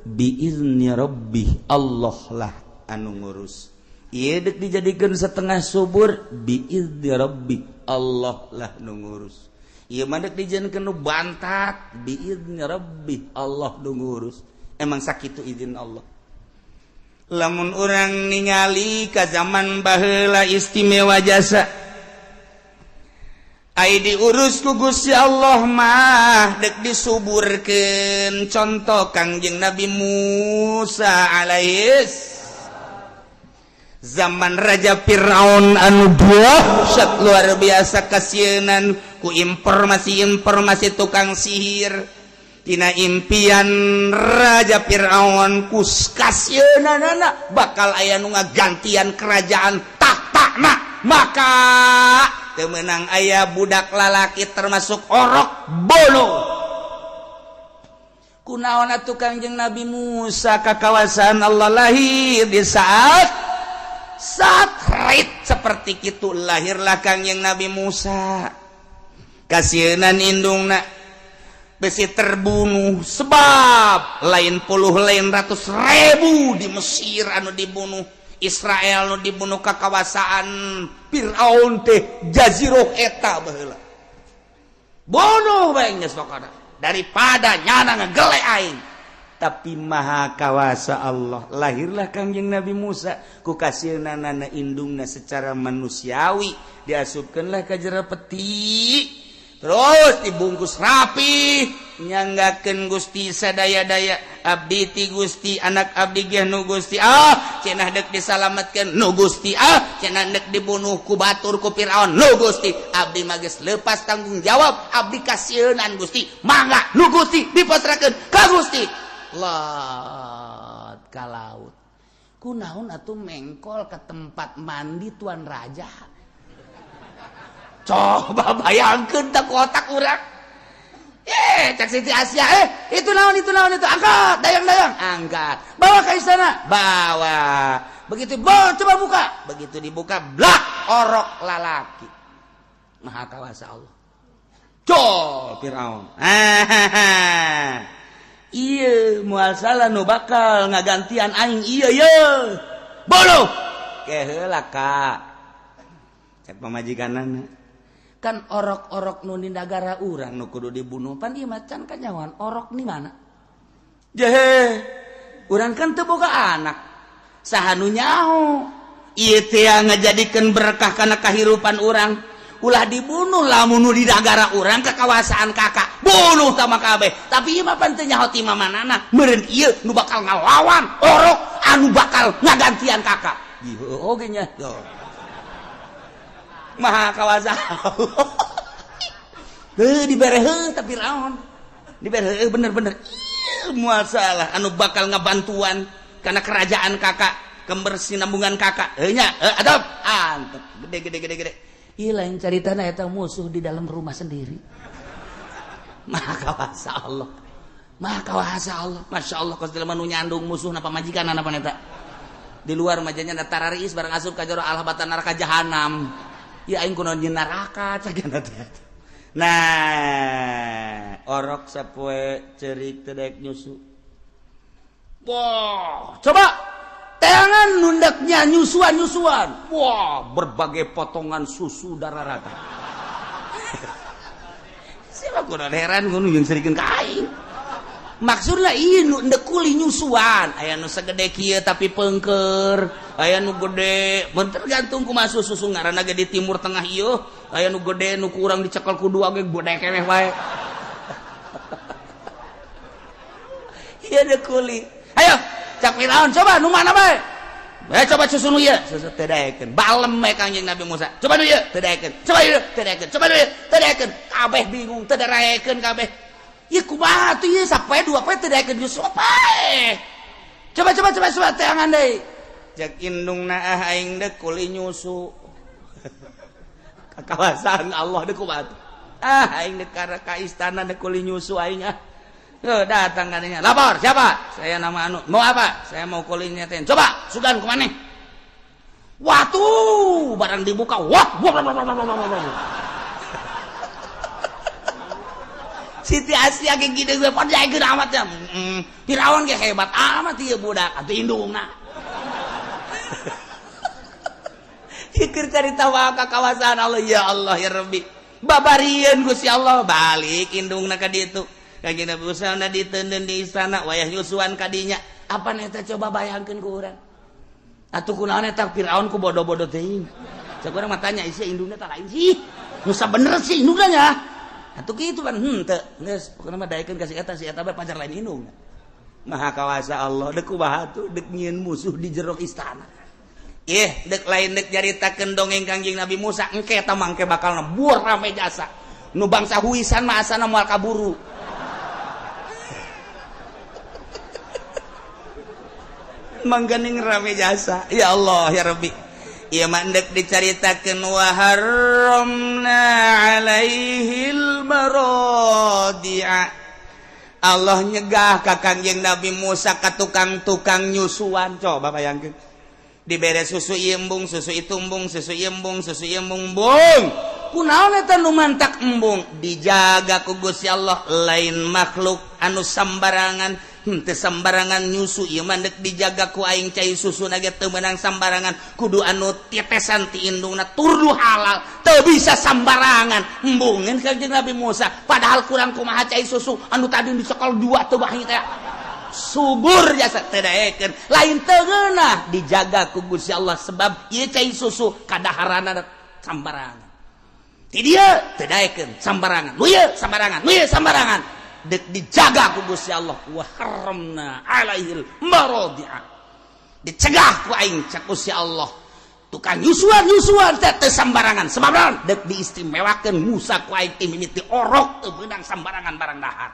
Speaker 2: biizni rabbih, Allah lah anu ngurus. Ieu dik dijadikeun setengah subur biizni rabbih, Allah lah nu ngurus. Ieu mah dek dijieunkeun nu bantat biizni rabbih, Allah nu ngurus. Emang sakitu izin Allah. Lamun urang ningali ka zaman baheula istimewa jasa ai diurus ku Gusti Allah mah dek disuburkeun. Contoh Kangjeng Nabi Musa alaihis zaman Raja Firaun anu dahsyat luar biasa kasieunan ku informasi-informasi tukang sihir tina impian Raja Firaun ku kasieunanana bakal aya nu ngagantian kerajaan tahtana, maka teu meunang aya budak lalaki termasuk orok bolo. Kunaon atuh Kangjeng Nabi Musa ka kawasan Allah lahir di saat saat seperti itu lahirlah Kangjeng Nabi Musa. Kasieunan indungna besi terbunuh sebab lain puluh lain ratus ribu di Mesir anu dibunuh, Israel nu dibunuh ka kawasaan Firaun teh jaziroh eta baheula bunuh bae geus pokona daripada nyana ngegele aing. Tapi maha kawasa Allah, lahirlah Kangjeng Nabi Musa ku kasieunana indungna secara manusiawi diasupkeunlah ka jero peti terus dibungkus rapi nyanggakeun Gusti sadaya-daya abdi ti Gusti anak abdi ge nu Gusti ah cenah deuk disalametkeun nu Gusti ah cenah deuk dibunuh ku batur ku Firaun nu Gusti abdi mah geus lepas tanggung jawab abdi kasieunan Gusti mangga nu Gusti dipasrahkeun ka Gusti. Lot ka laut kunaon atuh mengkol ke tempat mandi tuan raja. Coba bayangkeun tak otak urang. Cak Siti Asia, itu naon itu naon itu, angkat, dayang-dayang, angkat. Bawa ke istana, bawa. Begitu, bawa, coba buka. Begitu dibuka, blak, orok lalaki. Maha kawasa Allah. Col Firaun. Iya, moal salah nu bakal ngagantian aing iya ye. Bolo. Keheula ka. Cek pamajikanana. Kan orok-orok nu di nagara urang nu kudu dibunuh pan ieu macan kanyawan orok di mana jehe urang kan teu boga anak saha nu nyaho ieu teh ngajadikeun berkah kana kahirupan urang.
Speaker 1: Ulah dibunuh, lamun nu di nagara urang kekawasaan kakak bunuh tama kabeh. Tapi ieu mah pan teu nyaho ti mamanana, meureun ieu nu bakal ngalawan orok anu bakal ngagantian kakak. Ieu oge nya. Maha kawasa. Heuh dibere heuh tapi raon. Dibere heuh bener-bener. Ieu moal salah anu bakal ngabantuan karena kerajaan kakak, kebersinambungan kakak. Heuh nya, heuh adab. Antep gede gede gede gede. Ieu lain caritana, eta musuh di dalam rumah sendiri. Maha kawasa Allah. Maha kawasa Allah. Masya Allah, kos jelema nu nyandung musuh na pamajikan apa eta. Di luar majanya tararis, barang asup ka jero Allah batan neraka jahanam. Ya aing kunaon nyeun neraka cagana teh. Nah, orok sapoe ceurik teu daek nyusu. Wah, coba teangan nundaknya nyusuan-nyusuan. Wah, berbagai potongan susu darah rata. Siapa kudu heran ngono jeung serikeun ka aing. Maksudna ieu nu endek kuli nyusuan, aya nu segede kieu tapi pengker, aya nu gede, mun tergantung kumaha susu ngaranna ge di Timur Tengah ieu, aya nu gede nu kurang dicekel ku dua ge gede keneh wae. Ieu dek kuli. Ayo, cak Firaun coba nu mana bae? Coba susu nu ieu, susu teu daekeun. Balem we Kangjeng Nabi Musa. Coba nu ieu, teu daekeun. Coba ieu, teu daekeun. Coba nu ieu, teu daekeun. Kabeh bingung, teu daekeun kabeh. Ieu kumaha tuh ieu sapoe dua poe teu daekeun nyusu pae. Coba coba coba coba teangan deui. Cek indungna ah aing deuk kuli nyusu. Kakawasan Allah deuk kumaha tuh. Ah aing deuk ka istana deuk kuli nyusu aing ah. Tuh, datang katanya. Lapor, siapa? Saya nama anu. Mau apa? Saya mau kulinya ten. Coba, sugan kemana? Watu, barang dibuka. Wah, wah, wah, wah, wah, wah, wah. Siti Asia kayak gini gue pada gede amat ya. Firaun ge hebat amat ieu budak atuh indungna. Pikir carita wae ka kawasan Allah ya Allah ya Rabbi. Babarieun Gusti Allah balik indungna ka ditu. Kanjeng Nabi Musa na diteundeun di istana wayah nyusuan kadinya. Apa eta coba bayangkeun ku urang. Atuh kunaon eta Firaun ku bodoh-bodoh teuing. Cek urang mah tanya isi indungna tah lain sih. Nu sabener sih indungna nya. Atuh kitu kan henteu. Geus pokona mah daekeun ka si eta bae pacar lain indungna. Maha kawasa Allah deuk kumaha tuh deuk nyieun musuh di jero istana. Ih, dek lain dek nyaritakeun dongeng Kangjeng Nabi Musa engke eta mangke bakal nebur rame jasa. Nu bangsa huisan mah asana moal kaburu. Mangganing rame jasa. Ya Allah ya Rabbi. Ieu mah endek dicaritakeun wa harramna alaihil maradi'a. Allah nyegah ka Kangjeng Nabi Musa ka tukang-tukang nyusuan. Coba bayangkeun. Dibere susu embung, susu itu embung, susu embung, susu embung, bung. Kunaon eta nu mantak embung? Dijaga ku Gusti Allah, lain makhluk anu sambarangan, henteu sambarangan nyusu ieu mah deuk dijaga ku aing cai susu na ge teu meunang sambarangan, kudu anu tetesan ti indungna turdu halal, teu bisa sambarangan. Embungeun Kangjeng Nabi Musa, padahal kurang kumaha cai susu anu tadi dicekel dua teu bahi teh. Subur jasa teu daekeun, lain teu ngeunah dijaga ku Gusti Allah sebab ieu cai susu kadaharana sambarangan. Ti dieu teu daekeun sambarangan, nu ieu sambarangan, nu ieu sambarangan. Deuk dijaga ku Gusti Allah wa harramna alaihil maradi'a. Dicegah ku aing cak Gusti Allah. Tukang nyusuan-nyusuan teh teu sambarangan sebab naon? Deuk diistimewakeun Musa ku aing ti mimiti orok teu meunang sambarangan barang dahar.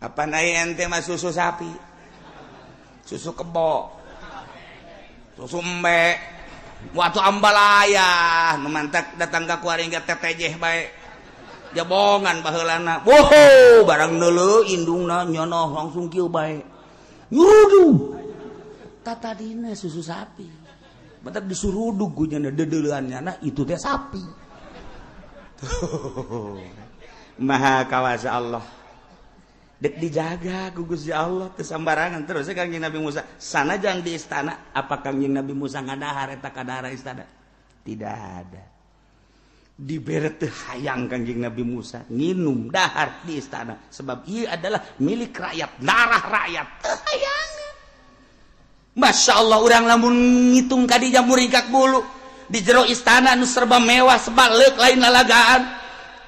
Speaker 1: Apa naik ente mah susu sapi, susu kebo, susu embe, waktu ambalaya, nu mantak datang ka kuari ge tetejeh bae, jabongan baheulana, boho barang neuleuh indungna nyono langsung kieu bae, nyurudug, tatadina susu sapi, batak disurudug ku nya deudeuleun nyana itu teh sapi. Maha kawasa Allah. Dek dijaga ku Gusti Allah teu sambarangan terus Kangjeng Nabi Musa sanajan di istana apa Kangjeng Nabi Musa ngadahar eta kadahara istana tidak ada dibere teu hayang Kangjeng Nabi Musa nginum dahar di istana sebab ieu adalah milik rakyat darah rakyat teu hayang. Masya Allah urang lamun ngitung kadinya muringkak bulu Di jero istana nu serba mewah sebalik lain lalagaan.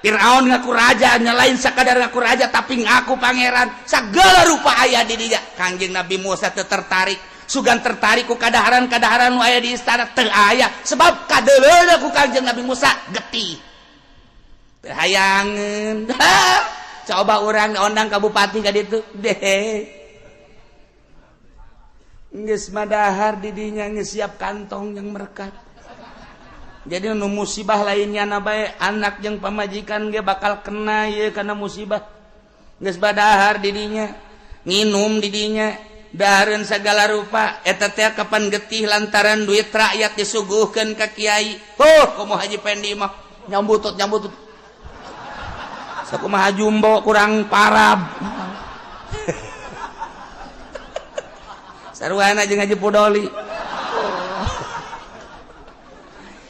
Speaker 1: Fir'aun ngaku raja, nya lain sakadar ngaku raja tapi ngaku pangeran. Segala rupa aya di dinya. Kangjeng Nabi Musa teu tertarik. Sugan tertarik ku kadaharan-kadaharan nu aya di istana teu aya sebab kadeuleuna ku Kangjeng Nabi Musa getih. Teu hayangeun. Coba urang ondang ka bupati ka ditu. Deh. Geus madahar di dinya geus siap kantong yang merekat. Jadi nu musibah lainnya na bae anak jeung pamajikan ge bakal kena ieu kana musibah. Geus badahar di dinya, nginum di dinya, dahareun sagala rupa. Eta teh kapan getih lantaran duit rakyat disuguhkeun ka kiai. Huh, komo Haji Pendi mah nyambutut nyambutut. Sakumaha jumbo kurang parab. Sarwana jeung Haji Pudoli.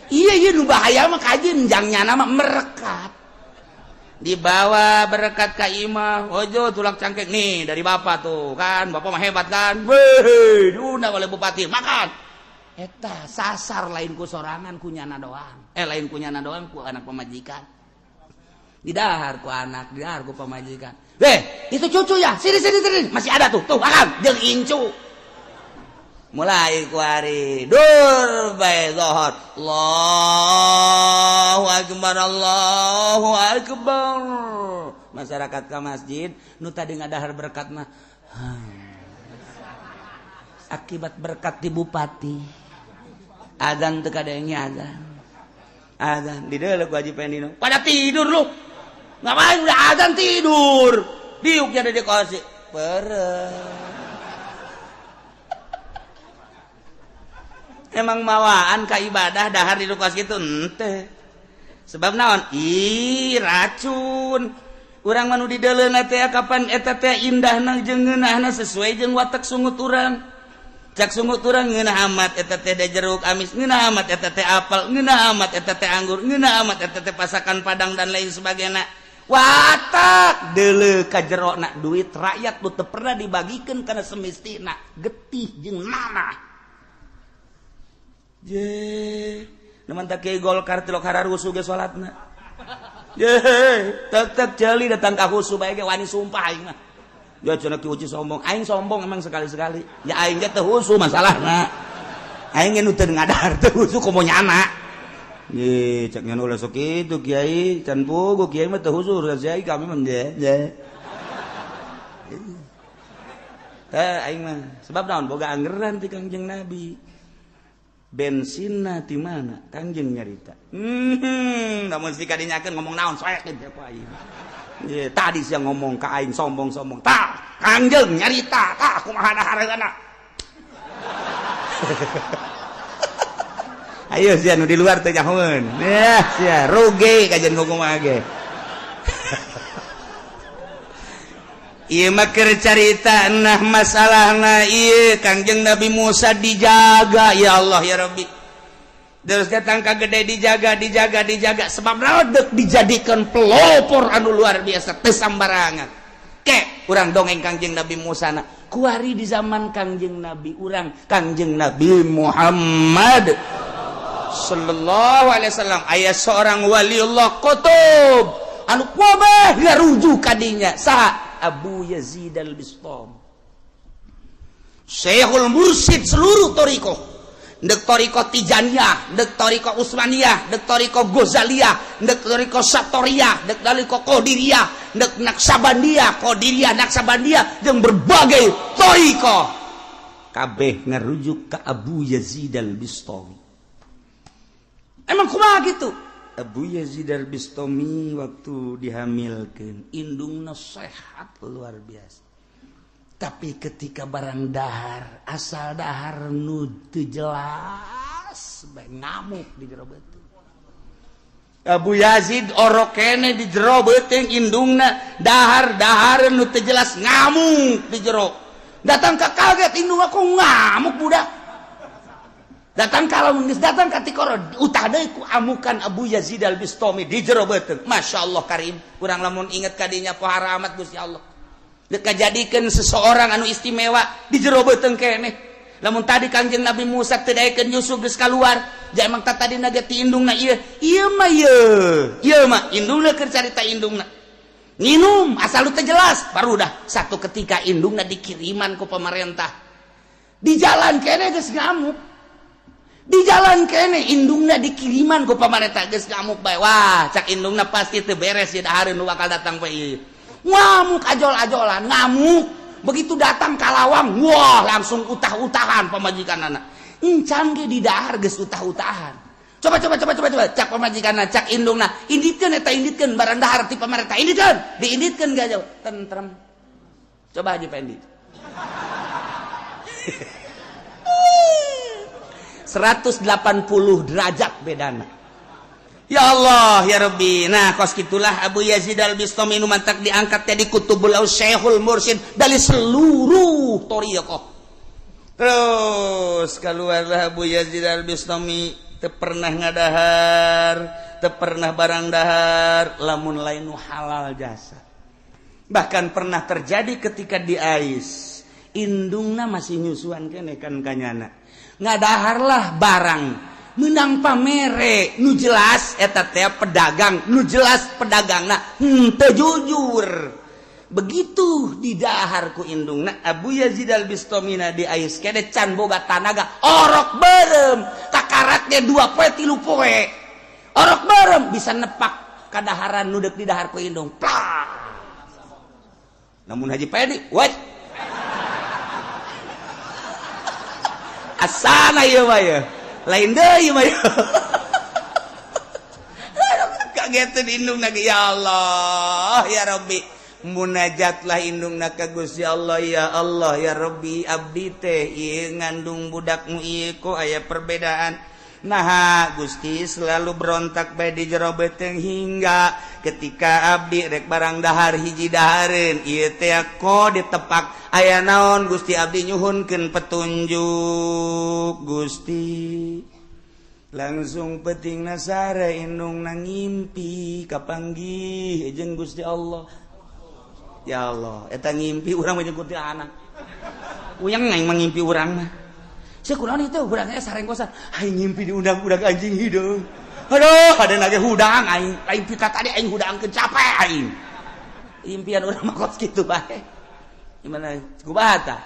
Speaker 1: Iya iya nu bahaya mah kajin jangnya nama merekat. Dibawa berkat ka imah, ojo tulak cangkek nih dari bapak tuh kan, bapak mah hebat kan. Weh, diundang oleh bupati, makan. Eta sasar lain ku sorangan ku nyana doang. Lain ku nyana doang ku anak pemajikan. Didahar ku anak, didahar ku pemajikan. Weh, itu cucu ya, sini sini sini, masih ada tuh, tuh makan, jeung incu. Mulai kuari dur bae zohor. Allahu akbar, Allahu akbar. Masyarakat ka masjid nu tadi ngadahar berkat mah akibat berkat di bupati. Azan teu kadenge azan. Azan di deuleu ku Haji Pendino. Pada tidur lu. Ngapain udah azan tidur. Diuknya ada di kursi. Pereh. Emang mawaan ka ibadah dahar di kos kitu henteu. Sebab naon? Ih, racun. Urang mah nu di deuleuna teh kapan eta teh indahna jeung ngeunahna sesuai jeung watak sungut urang. Cak sungut urang ngeunah amat eta teh jeruk amis, ngeunah amat eta teh apel, ngeunah amat eta teh anggur, ngeunah amat eta teh pasakan padang dan lain sebagainya. Watak deuleu ka jerona duit rakyat nu teu pernah dibagikeun kana semestina, getih jeung nanah. Je, neman tak kiai Golkar tilok hararusuh ge salatna. Je, tek-tek jeli datang ka husu bae ge wani sumpah aing mah. Ya cenah ki uci sombong, aing sombong emang sekali-sekali. Ya aing ge teu husu masalahna. Aing ge nu teu ngadahar teu husu komo nyana. Ye, cek nyan ulah sok kitu kiai, can puguh kiai mah teu husu, kiai kami mah je. Teh aing mah sebab naon boga anggeran ti Kangjeng Nabi. Bensinna ti mana Kangjeng nyarita. Namun si kadinyakeun ngomong naon soekeun siapa aing. Ye, tadi sia ngomong ka aing sombong-sombong. Tah, Kangjeng nyarita, tah kumaha dahareunana. Ayo sia nu di luar teh nyahoeun. Yah, sia rugi kajian kumaha ge. Ieu mah keur carita nah masalahna ieu Kangjeng Nabi Musa dijaga ya Allah ya Rabbi. Terus datang ka gede dijaga dijaga dijaga sebab naon dijadikan pelopor anu luar biasa teu sambarangan. Ke urang dongeng Kangjeng Nabi Musa na kuari di zaman Kangjeng Nabi urang Kangjeng Nabi Muhammad sallallahu alaihi wasallam aya seorang waliullah qutub anu kabeh ngarujuk ka dinya saha Abu Yazid Al-Bistami Syekhul Mursyid seluruh thariqah, ndek thariqah Tijaniyah, ndek thariqah Utsmaniyah, ndek thariqah Ghazaliyah, ndek thariqah Satoriyah, ndek thariqah Qadiriyah, ndek Naksabandiyah, Qadiriyah, Naksabandiyah jeung berbagai thariqah kabeh ngarujuk ka Abu Yazid Al-Bistami. Emang kumaha gitu? Abu Yazid Al-Bistami waktu dihamilkan indungna sehat luar biasa. Tapi ketika barang dahar, asal dahar nu teu jelas bae ngamuk di jero beuteung. Abu Yazid orok kene di jero beuteung indungna dahar dahar nu teu jelas ngamuk di jero. Datang ka kaget indung aku ngamuk budak. Datang kalau geus datang ka tikoro utah deui ku amukan Abu Yazid Al-Bistami di jero beuteung. Masya Allah karim. Urang lamun inget ka dinya pohara amat Gusti Allah. Dek kajadikeun seseorang anu istimewa di jero beuteung keneh. Lamun tadi Kangjeng Nabi Musa teu daekeun Yusuf geus kaluar, Ja emang tak tadi naga ti indungna ieu. Ieu mah ieu. Ieu mah indungna keur carita indungna. Nginum asal lu teu jelas, baru dah satu ketika indungna dikiriman ku pemerintah. Di jalan kene geus ngamuk. Di jalan kene indungna dikiriman ku pemerintah geus ngamuk bae. Wah, cak indungna pasti teu beres ieu dahareun nu bakal datang bae ieu. Ngamuk ajol-ajolan, ngamuk. Begitu datang ka lawang, wah langsung utah-utahan pamajikan anak. Encan ge di dahar geus utah-utahan. Coba coba coba coba coba cak pamajikanna, cak indungna, inditkeun eta, inditkeun barang dahar ti pamarentah, inditkeun, diinditkeun gak jauh, tentrem. Coba Haji Pendi. 180 derajat bedana. Ya Allah ya Rabbi. Nah, kos gitulah Abu Yazid Al-Bistami nu mantak diangkat jadi kutubul Syekhul Mursyid dari seluruh thariqah. Terus keluarlah Abu Yazid Al-Bistami, teu pernah ngadahar, teu pernah barang dahar lamun lain nu halal jasa. Bahkan pernah terjadi ketika di Ais, indungna masih nyusuan kene kan kanyana. Ngadaharlah barang menang pamere nu jelas eta teh pedagang, nu jelas pedagangna henteu jujur. Begitu didahar ku indungna Abu Yazid Al-Bistamina di Ais kene can boga tanaga, orok beureum kakaraknya 2 poe 3 poe, orok beureum bisa nepak kadaharan nu deuk didahar ku indung, plak. Namun Haji Pedi what asana ieu mah ya lain deui mah ya. Kagetan indungna, ya Allah ya Rabbi, munajatlah indungna ka Gusti Allah, ya Allah ya Rabbi, abdi teh ieu ngandung budakmu ieu kok aya perbedaan. Nah Gusti, selalu berontak bae di jero beteng hingga ketika abdi rek barang dahar hiji dahareun ieu teh kok ditepak aya naon. Gusti, abdi nyuhunkeun petunjuk Gusti. Langsung penting nasara indung nang ngimpi kapanggih jeung Gusti Allah. Ya Allah, eta ngimpi urang mah jeung anak uyang aing mah ngimpi urang mah. Kunaon itu urang sarenggosan aing ngimpi diundang-undang anjing hidung. Aduh, ada nage hudang aing, aing pika tadi aing hudangkeun, capek aing. Impian urang mah kos kitu bae. Gimana kumaha tah?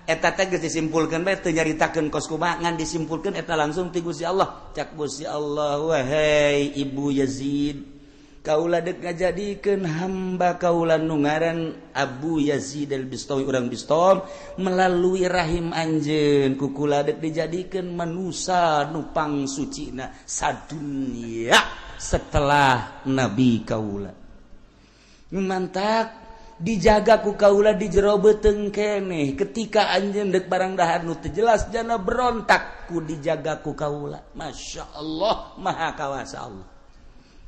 Speaker 1: Eta teh geus disimpulkeun bae, teu nyaritakeun kos kumaha, ngan disimpulkeun eta langsung ti Gusti Allah. Cak Gusti Allah, wahai Ibu Yazid, kaula dek ngajadikeun hamba kaula nu ngaran Abu Yazid Al-Bistami urang Bistom melalui rahim anjeun, ku kula dek dijadikeun manusa nu pangsucina sadunya setelah nabi kaula. Mantak dijaga ku kaula di jero beuteung keneh. Ketika anjeun dek barang dahar nu teu jelas jana berontak, ku dijaga ku kaula. Masya Allah, maha kawasa Allah.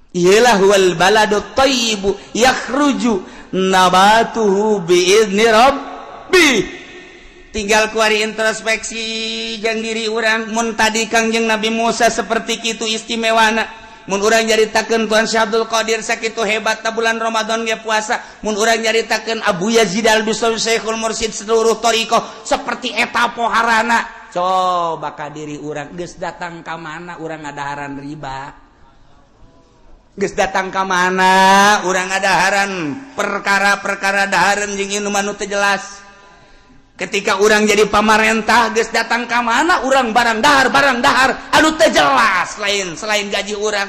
Speaker 1: Iyalah wal baladu thayyibu yakhruju nabatuhu biizni rabbi. Tinggal kuari introspeksi jang diri urang. Mun tadi Kangjeng Nabi Musa seperti kitu istimewana, mun urang nyaritakeun Tuan Syekh Abdul Qadir sakitu hebat bulan Ramadan ge puasa, mun urang nyaritakeun Abu Yazid Al-Bistami Syekhul Mursyid seluruh thariqah seperti eta poharana, coba ka diri urang, geus datang ka mana urang ngadaharan riba? Geus datang ka mana urang ngadaharan perkara-perkara dahareun jeung inuman nu teu jelas? Ketika urang jadi pamarentah, geus datang ka mana urang barang dahar, barang dahar anu teu jelas lain selain gaji urang?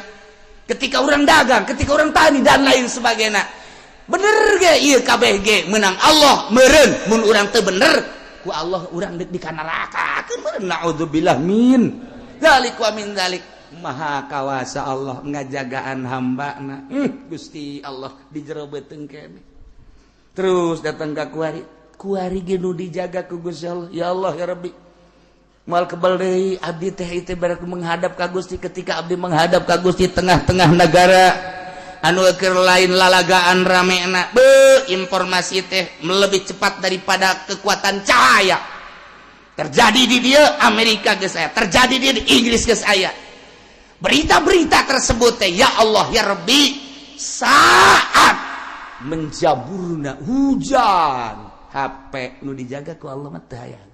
Speaker 1: Ketika urang dagang, ketika urang tani dan lain sebagainya, bener ge ieu kabeh ge menang Allah meureun. Mun urang teu bener ku Allah urang deuk di neraka meureun. Naudzubillah min dzalik wa min dzalik. Maha kawasa Allah ngajagaan hamba na. Gusti Allah di jero beuteung kene. Terus datang ka kuari, kuari ge nu dijaga ku Gusti Allah. Ya Allah ya Rabbi, moal kebal deui abdi teh itu berarti menghadap ka Gusti. Ketika abdi menghadap ka Gusti tengah-tengah negara anu keur lain lalagaan ramena be, informasi teh lebih cepat daripada kekuatan cahaya. Terjadi di dia Amerika geus aya, terjadi di Inggris geus aya berita-berita tersebut teh. Ya Allah ya Rabbi, saat menjaburna hujan, HP nu dijaga ku Allah mah teu hayang.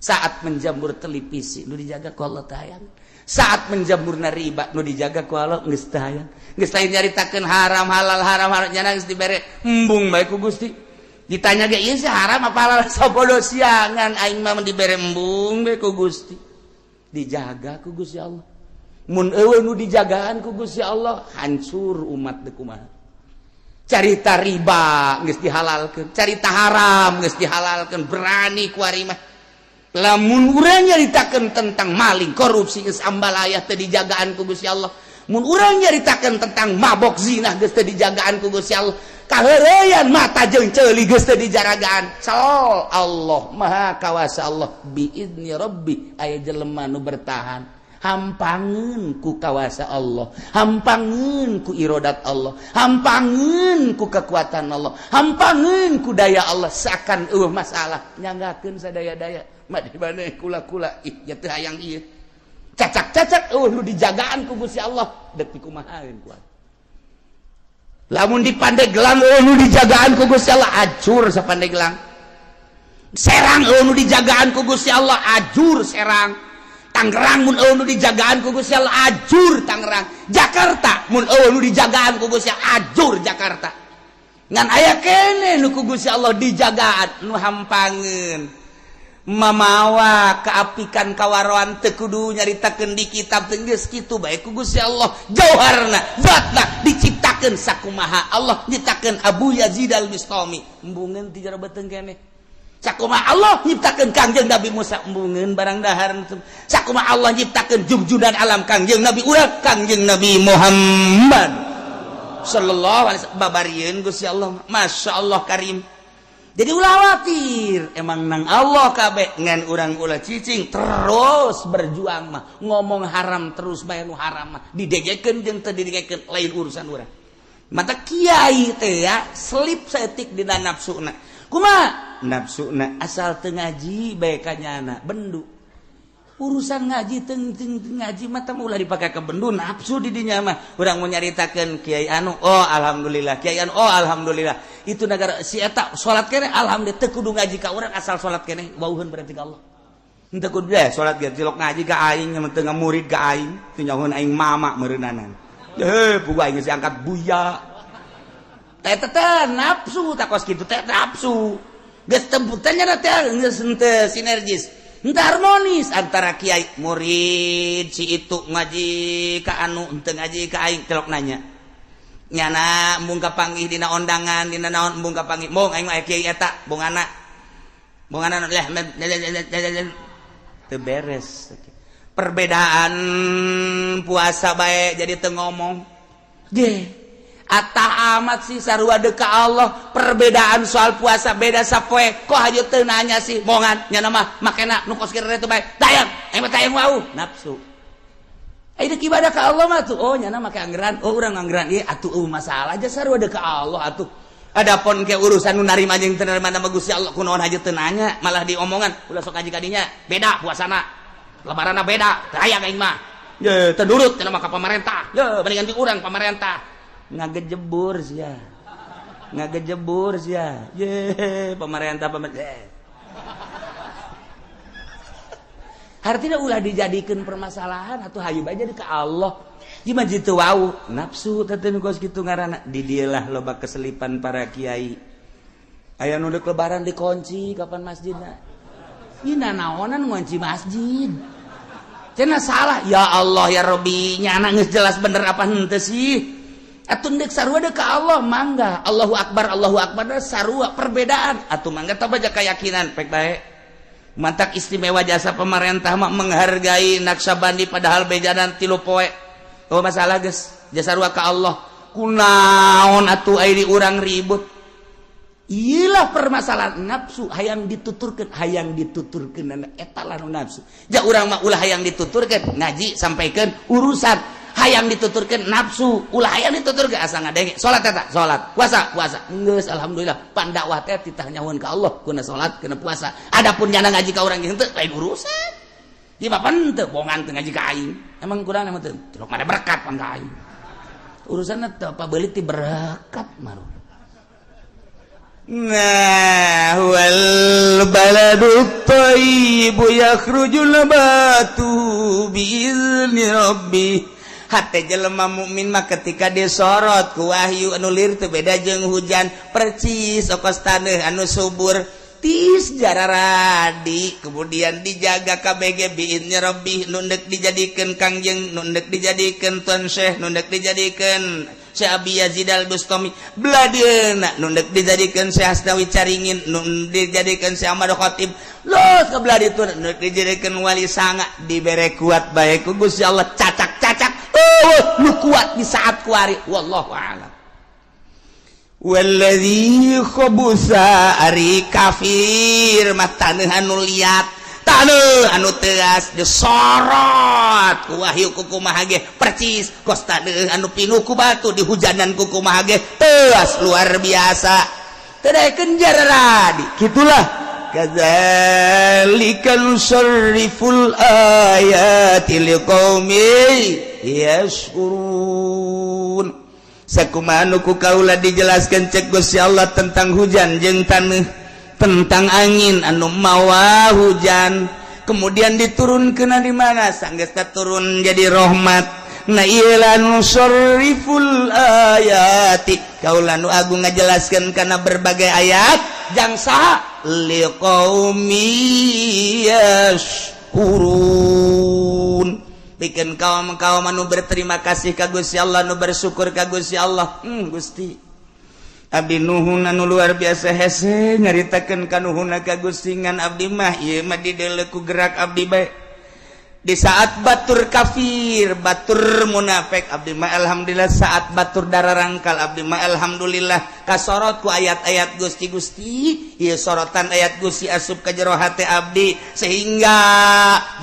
Speaker 1: Saat menjamur televisi, nu dijaga ku Allah teh hayang. Saat menjamurna riba, nu dijaga ku Allah geus teh hayang. Geus lain nyaritakeun haram halal, haram haram, nyana geus dibere embung bae ku Gusti. Ditanya ge, ieu sih haram apa halal? Sabodo siangan, aing mah dibere embung bae ku Gusti. Dijaga ku Gusti Allah. Mun eueuh nu dijagaan ku Gusti Allah, hancur umat deui kumaha. Carita riba geus dihalalkeun, carita haram geus dihalalkeun, berani ku ari mah. Lamun urang nyaritakeun tentang maling, korupsi, geus ambalayah, teu dijagaan ku Gusti Allah. Mun urang nyaritakeun tentang mabok, zina, geus teu dijagaan ku Gusti Allah. Kaheureuyan mata jeung ceuli geus teu dijaragaan. Sal Allah Maha Kawasa, Allah biizni rabbi aya jelema nu bertahan, hampangeun ku kawasa Allah, hampangeun ku irodat Allah, hampangeun ku kekuatan Allah, hampangeun ku daya Allah, seakan eueuh masalah, nyanggakeun sadaya-daya. Mah di mana kula-kula ih ya teu hayang ieu. Cacak-cacak eueuh nu dijagaan ku Gusti Allah, deuk dikumahaeun kuat. Lamun di Pandeglang eueuh nu dijagaan ku Gusti Allah, acur sapandeglang. Serang eueuh nu dijagaan ku Gusti Allah, ajur Serang. Tangerang mun eueuh nu dijagaan ku Gusti Allah, ajur Tangerang. Jakarta mun eueuh nu dijagaan ku Gusti Allah, ajur Jakarta. Ngan aya keneh nu ku Gusti Allah dijagaan, nu hampangeun mamawa keapikan kawaroan, teu kudu nyaritakeun di kitab teu, geus kitu bae ku Gusti Allah. Jauharna, zatna diciptakeun sakumaha Allah nyiptakeun Abu Yazid Al-Bistami, embungeun ti jero beuteung keneh. Sakumaha Allah nyiptakeun Kangjeng Nabi Musa, embungeun barang dahar. Sakumaha Allah nyiptakeun jugjudan alam Kangjeng Nabi urang, Kangjeng Nabi Muhammad sallallahu alaihi wasallam, babarieun Gusti Allah, Masya Allah Karim. Jadi ulah khawatir, emang nang Allah kabeh, ngan urang ulah cicing, terus berjuang mah, ngomong haram terus bae. Nu haram mah didegekeun jeung teu didegekeun lain urusan urang. Mata kiai teh ya selip saeutik dina nafsuna. Kumaha nafsuna? Asal teu ngaji bae kanyana bendu. Urusan ngaji teng teng ngaji mah teh ulah dipake ke bendu nafsu di dinya mah. Urang mau nyaritakeun kiai anu, oh alhamdulillah, kiai anu, oh alhamdulillah, itu negara si eta salat keneh, alhamdulillah. Teu kudu ngaji ka urang, asal salat keneh wauheun berarti ka Allah. Henteu kudu deh salat ge cilok ngaji ka aing, teu murid ka aing, teu nyahoeun aing mama meureunana. Heh, pugu aing geus diangkat buya. Teh teh nafsu, takos kitu teh nafsu. Geus temputannya teh geus henteu sinergis, henteu harmonis antara kiai murid. Si itu ngaji ka anu, henteu ngaji ka aing, celok nanya. Nyana embung kapanggih dina ondangan, dina naon embung kapanggih. Mong aing mah kiai eta, bong anak. Bong anak leh teu beres. Perbedaan puasa bae jadi teu ngomong. Ge atah amat sih, sarua deka Allah. Perbedaan soal puasa beda sapoe, kok hayu teu nanya sih? Mongan nyana mah makena nu kos kieu bae tayang, aing mah tayang wau nafsu. Ayo ibadah ka Allah mah tuh, oh nyana make anggeran, oh urang anggeran ieu atuh, eueuh masalah aja, sarua deka Allah atuh. Adapun ke urusan nu narima jeung teu narima mah Gusti Allah, kunaon hayu teu nanya, malah diomongan ulah sok ngaji kadinya, beda puasana, lebaranna beda, teu hayang aing mah. Ye, teu nurut cenah mah ka pamarentah. Ye, mendingan di urang pamarentah. Ngagejebur sia, ngagejebur sia. Ye, pemerintah, pemerintah. Artinya ulah dijadikan permasalahan atau hayu bae jadi ke Allah. Gimana jitu wau nafsu teh kos kitu ngaranna. Di dialah loba keselipan para kiai. Aya nu deuk lebaran dikunci kapan masjidna. Ieu naonan ngunci masjid? Cenah salah. Ya Allah ya Rabbi, nyana geus jelas bener apa henteu sih? Atuh deuk sarua deuk ka Allah, mangga. Allahu akbar, Allahu akbar, sarua perbedaan. Atuh mangga tah baca keyakinan pek bae. Mantak istimewa jasa pemerintah mah menghargai Naksabandi, padahal bejanan 3 poe. Oh masalah geus jasa sarua ka Allah. Kunaon atuh ai di urang ribut? Iyalah permasalahan nafsu, hayang dituturkeun, hayang dituturkeun, eta lah nu nafsu. Ja urang mah ulah hayang dituturkeun, ngaji sampaikan urusan hayang dituturkeun nafsu, ulah hayang dituturkeun, asa ngadenge salat eta, salat, puasa, puasa. Geus alhamdulillah, pan dakwah teh titah nyahoan ka Allah kuna salat, kuna puasa. Adapun nyana ngaji ka urang henteu, lain urusan. Ieu mah pan teu bongan teu ngaji ka aing. Emang kurang emang teu? Celok mana berkat pan ka aing. Urusanna teu apa beulit ti berkat maru. Nah, wal
Speaker 2: Wal baladu thayyibu yakhruju nabatu biizni rabbi. Hate jelema mukmin mah ketika disorot ku wahyu anu lir teu beda jeung hujan, percis okos taneuh anu subur, tis jararadi, kemudian dijaga KBG biizni rabbi. Nu ndek dijadikeun kangjeng, nu ndek dijadikeun Tuan Syekh, nu ndek dijadikeun Syekh Abi Yazid Al Bustami beladieuna, nu ndek dijadikeun Syekh Asnawi Caringin, nu dijadikeun Syekh Ahmad Khatib los ke belah ditu, nu dijadikeun Wali Sanga, dibere kuat bae ku Gusti Allah. Cacak-cacak, oh, nu kuat di saat kuari, wallahu a'lam. Walladzi khabusa, ari kafir mah taneuh anu liat, taneuh anu teas, disorot ku wahyu kukumaha ge percis kos taneuh anu pinuh ku batu, dihujanan kukumaha ge teas luar biasa, teu daekeun jararadi. Kitulah, kadzalika nusarriful ayati liqaumin yashkurun. Sakumaha nu ku kaula dijelaskan cek Gusti Allah tentang hujan jeung taneuh, tentang angin anu mawa hujan, kemudian diturunkeun di mana, sanggeus turun jadi rahmat. Nah, ieu nusarriful ayati, kaula nu agung ngajelaskeun kana berbagai ayat jang saha? Liqaumi yashkurun, bikin kaum kaum anu berterima kasih ka Gusti Allah, nu bersyukur ka Gusti Allah. Gusti, abdi nuhun anu luar biasa, hese nyaritakeun kanuhunna ka Gusti, ngan abdi mah ieu mah dideuleu ku gerak abdi bae. Di saat batur kafir, batur munafik, abdi mah alhamdulillah. Saat batur darah rangkal, abdi mah alhamdulillah kasorot ku ayat-ayat Gusti. Gusti, ieu sorotan ayat Gusti asup ka jero hate abdi sehingga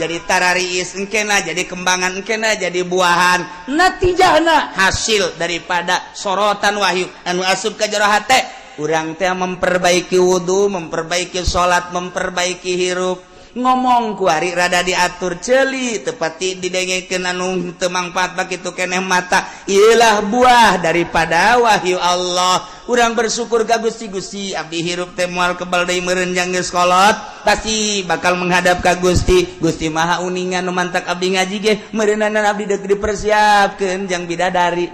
Speaker 2: jadi tarariis engkena, jadi kembangan engkena, jadi buahan. Natijahna, hasil daripada sorotan wahyu anu asup ka jero hate urang teh, memperbaiki wudhu, memperbaiki salat, memperbaiki hirup, ngomong kuari rada diatur, celi tepati didengekeun anu teu mangfaat bakitu keneh mata. Iyalah buah daripada wahyu Allah. Urang bersyukur ka Gusti. Gusti, abdi hirup teh moal kebal deui meureun, jang geus kolot pasti bakal menghadap ka Gusti. Gusti Maha uningan, nu mantak abdi ngaji ge meureunanan abdi deuk dipersiapkeun jang bidadari.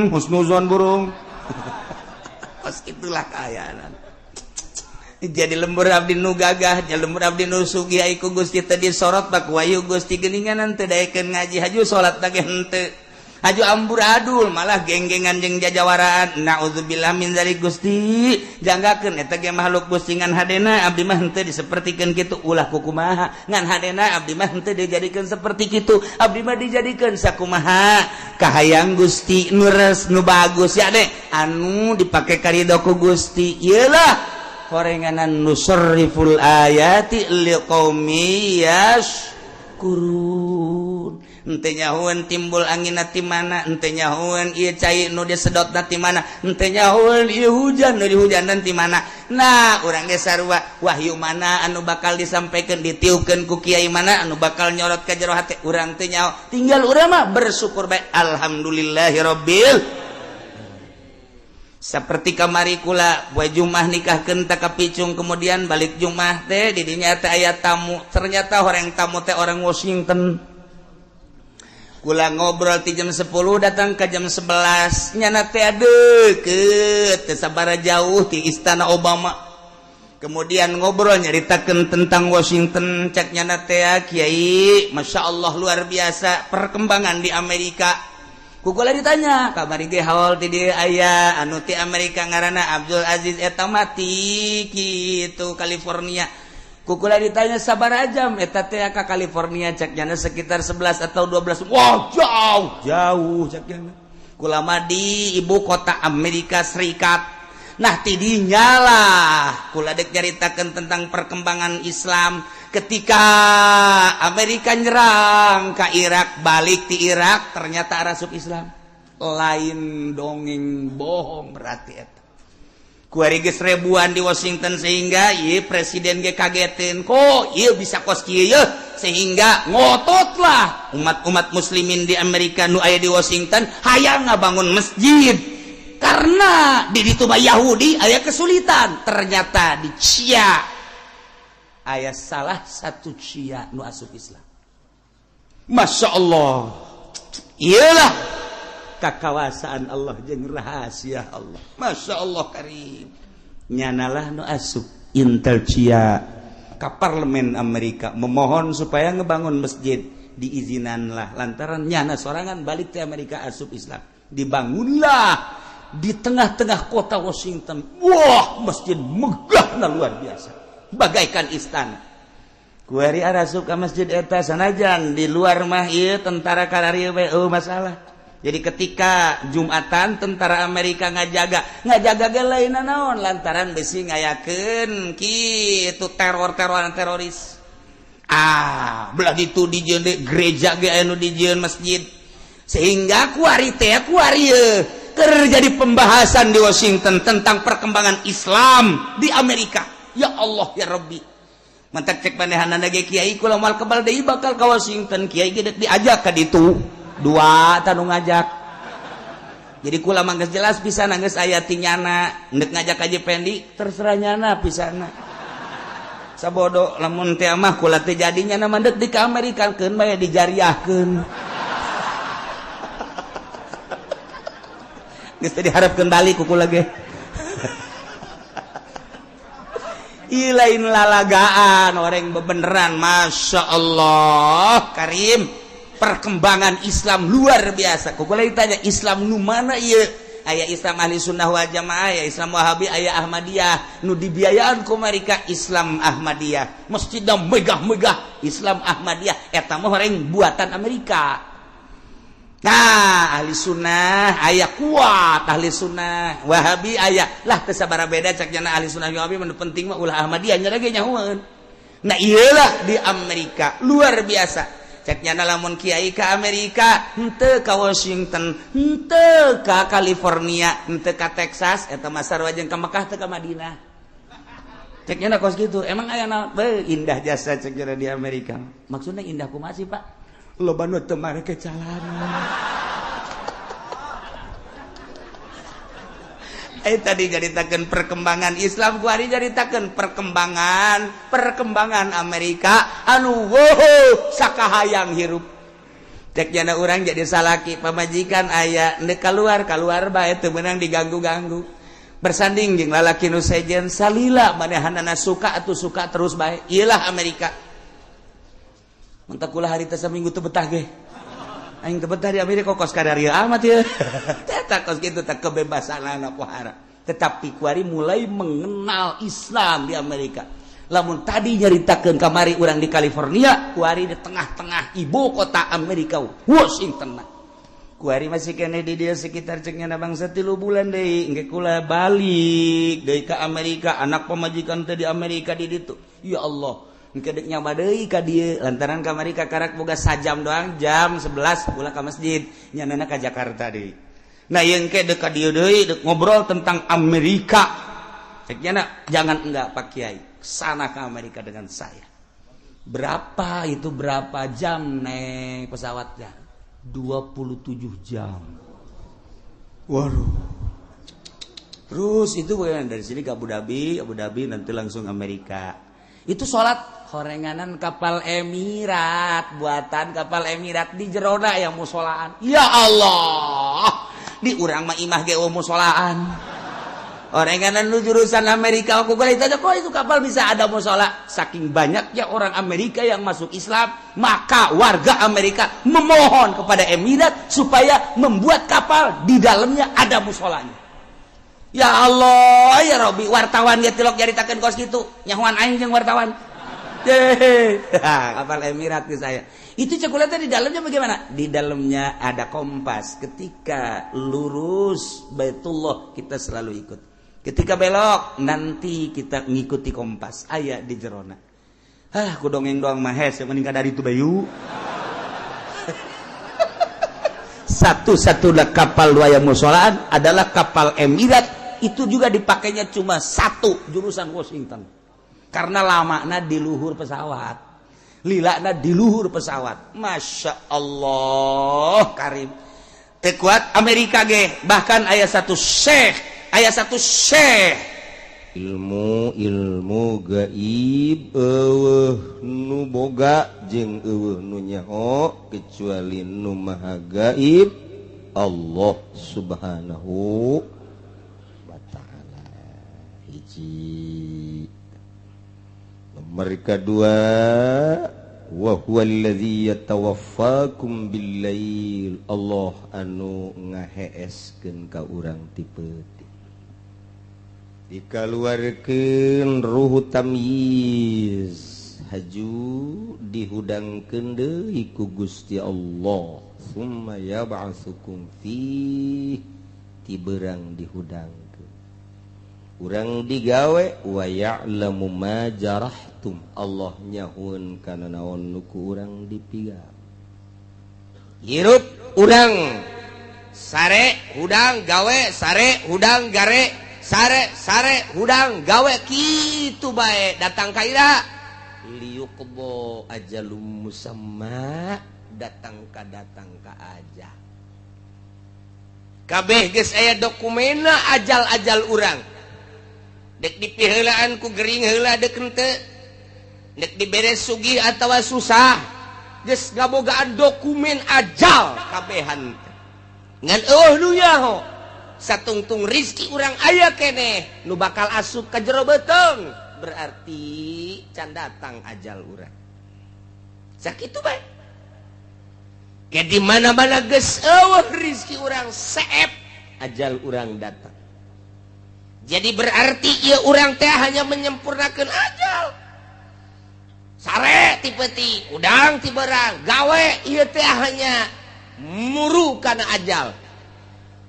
Speaker 2: Husnuzon burung, kos itulah kaayaan. Jadi lembur abdi nu gagah, jadi lembur abdi nu sugih, ai ku Gusti teu disorot bak wahyu Gusti geuningan, teu daekeun ngaji, haju salat teh henteu, haju amburadul, malah geng-gengan jeung jajawaraan. Naudzubillah min zalik. Gusti, janggakeun eta ge makhluk Gusti, ngan hadena abdi mah henteu disapertikeun kitu. Ulah kukumaha, ngan hadena abdi mah henteu dijadikeun seperti kitu. Abdi mah dijadikeun sakumaha kahayang Gusti, nu res, nu bagus ya deh, anu dipake karido ku Gusti. Ieu lah horenganan nusarriful ayati liqaumi yashkurun. Henteu nyahoeun timbul angin ti mana, henteu nyahoeun ieu cai nu disedot ti mana, henteu nyahoeun ieu hujan nu dihujanan ti mana. Nah, urang ge sarua, wahyu mana anu bakal disampaikan, ditiupkeun ku kiai mana anu bakal nyorot ka jero hate urang, teu nyaho. Tinggal urang mah bersyukur bae, alhamdulillahirabbil. Seperti kamari kula poe Jumat nikahkeun tak kapicung, kemudian balik Jumat teh didinya teh aya tamu. Ternyata orang tamu teh orang Washington. Kula ngobrol ti jam 10 datang ke jam 11, nyana teh deket, teu sabara jauh ti istana Obama. Kemudian ngobrol, nyaritakeun tentang Washington. Cek nyana teh, "Kiai, Masya Allah, luar biasa perkembangan di Amerika." Ku kula ditanya, kamari ge haul ti dieu aya anu ti Amerika ngaranna Abdul Aziz, eta mati kitu California. Ku kula ditanya, "Sabaraha jam eta teh ka California?" Cek nyana, "Sekitar 11 atau 12." "Wah, jauh jauh," cek nyana. Kula mah di ibu kota Amerika Serikat. Nah, tidinya lah kula dek nyaritakeun tentang perkembangan Islam ketika Amerika nyerang ke Irak, balik di Irak ternyata arasup Islam. Lain dongeng bohong berarti eta. Kuari geus ribuan di Washington, sehingga ieu presiden ge kagetin, kok ieu bisa kos kieu ye? Sehingga ngototlah umat-umat muslimin di Amerika nu aya di Washington hayang ngabangun masjid, karena di ditu mah Yahudi aya kesulitan. Ternyata di Cia Aya salah satu Syiah nu asup Islam. Masya Allah, iyalah kakawasaan Allah jeung rahasia Allah. Masya Allah karim, nyanalah nu asup Intel Cia ke parlemen Amerika memohon supaya ngebangun masjid, diizinanlah lantaran nyana sorangan balik ke Amerika asup Islam. Dibangunlah di tengah-tengah kota Washington. Wah, masjid megah nah luar biasa, bagaikan istana. Kuari arasup ka masjid eta, sanajan di luar mah ieu tentara kararieu we eueuh masalah. Jadi ketika Jumatan tentara Amerika ngajaga, ngajaga ge lain naon, lantaran besi ngayakeun kitu teror-teroran teroris. Ah, belah ditu dijieun gereja ge anu dijieun masjid. Sehingga kuari teh kuari keur jadi pembahasan di Washington tentang perkembangan Islam di Amerika. Ya Allah ya Rabbi. Mantak cek manehanana ge, kiai kula moal kebal deui bakal ka Washington, kiai ge dek diajak ka ditu. Dua tanu ngajak. Jadi kula mah geus jelas pisan, geus aya ti nyana, ndek ngajak Haji Pendi terserah nyana pisana. Sabodo lamun teh mah kula teh jadinya mah ndek di ka Amerika keun bae dijariahkeun. Geus teh diharapkeun balik ku kula ge. Ih, lain lalagaan, orang bebeneran. Masya Allah karim, perkembangan Islam luar biasa. Ku kula ditanya, Islam nu mana ieu? Aya Islam Ahli Sunnah wal Jamaah, aya Islam Wahabi, aya Ahmadiyah. Nu dibiayaan ku mereka Islam Ahmadiyah, masjidna megah-megah Islam Ahmadiyah. Eta mah orang buatan Amerika. Nah, ahli sunnah aya kuat, ahli sunnah Wahabi aya lah, teu sabaraha beda cak nyana ahli sunnah Wahabi. Nu penting mah ulah Ahmadiyah nya ge nyahoeun. Nah, iyalah di Amerika luar biasa. Cek nyana lamun kiai ke Amerika henteu ka Washington, henteu ka California, henteu ka Texas, eta mah sarua jeung ka Mekah teu ka Madinah. Cek nyana kos kitu. Emang aya naon? Beuh, indah jasa cek nyana di Amerika. Maksudnya indah kumaha sih, Pak? Loba nu teu mareke calana. Tadi nyaritakeun perkembangan Islam, kuari nyaritakeun perkembangan perkembangan Amerika anu wow sakahayang hirup. Cek jana urang jadi salaki pamajikan aya ndek keluar keluar bae teu meunang diganggu-ganggu. Bersanding jeung lalaki nu sejen salila manehanana suka atuh suka terus bae. Iyalah Amerika. Mentak kula harita saminggu teu betah ge. Aing teu betah di Amerika kos kadarieu amat ya. Eta kos kitu teh kebebasan anak pohara. Tetapi kuari mulai mengenal Islam di Amerika. Lamun tadi nyaritakeun kamari urang di California, kuari di tengah-tengah ibu kota Amerika, Washington. Kuari masih kene di dia sekitar cek nyana bangsa 3 bulan deui, engke kula balik deui ka Amerika, anak pamajikan teh di Amerika di ditu. Ya Allah, engke dek nyaba deui ka dieu lantaran kamari ka karak boga sajam doang, jam 11 kula ka masjid, nyanana ka Jakarta deui. Nah, ieu engke dek ka dieu deui dek ngobrol tentang Amerika. Cek nyana jangan enggak Pak Kiai, sana ke Amerika dengan saya. Berapa itu, berapa jam naik pesawatnya? 27 jam. Waduh. Terus itu bagaimana dari sini ke Abu Dhabi, Abu Dhabi nanti langsung Amerika. Itu sholat horenganan kapal Emirat, buatan kapal Emirat di jerona yang musolaan. Ya Allah, di urang mah imah ge musolaan. Orenganan nu jurusan Amerika aku boleh tanya, kok itu kapal bisa ada musola? Saking banyaknya orang Amerika yang masuk Islam, maka warga Amerika memohon kepada Emirat supaya membuat kapal di dalamnya ada musolanya. Ya Allah, ya Robi, wartawan dia tilok nyaritakeun kos kitu. Nyahoan aing jeung wartawan. Kapal Emirat ke saya. Itu coklatnya di dalamnya bagaimana? Di dalamnya ada kompas. Ketika lurus Baitullah kita selalu ikut. Ketika belok nanti kita ngikuti kompas. Aya di jerona. Ah, ku dongeng doang mah hese mending dari itu bayu. Satu-satunya kapal dua yang musolaan adalah kapal Emirat. Itu juga dipakainya cuma satu jurusan Washington. Karena lamana di luhur pesawat. Lilana di luhur pesawat. Masya Allah karim. Tekuat Amerika ge, bahkan aya satu syekh, aya satu syekh
Speaker 3: Ilmu-ilmu gaib eueuh nu boga jeung eueuh nu nyaho kecuali nu maha gaib Allah Subhanahu wa ta'ala. Hiji. Nomor kedua, wa huwallazi yatawaffakum billail, Allah anu ngaheeskeun ka urang ti peuting, dikaluarkeun ruhu tamyiz haju dihudangkeun deui ku Gusti Allah, summa yab'atsukum fi, ti beurang dihudangkeun urang digawe, wa ya'lamu ma jarahtum, Allah nyahueun kana naon nu ku urang dipigawe.
Speaker 1: Hirup urang sare hudang gawe, sare hudang gare, sare sare hudang gawe, kitu bae datang ka ira
Speaker 3: liyuqdo ajalum musamma, datang ka aja
Speaker 1: kabeh geus aya dokumenna ajal-ajal urang. Dek dipiheulaan ku gering heula dek henteu, dek dibere sugih atawa susah, geus ngabogaan dokumen ajal kabehan ngan eueuh nu nyaho. Satungtung rizki urang aya keneh nu bakal asup ka jero beuteung, berarti can datang ajal urang. Sakitu bae. Ke di mana-mana geus eueuh rizki urang seep,
Speaker 3: ajal urang datang.
Speaker 1: Jadi berarti ieu urang teh hanya menyempurnakeun ajal. Sare ti peuting, udang ti beurang, gawe ieu teh hanya muru kana ajal.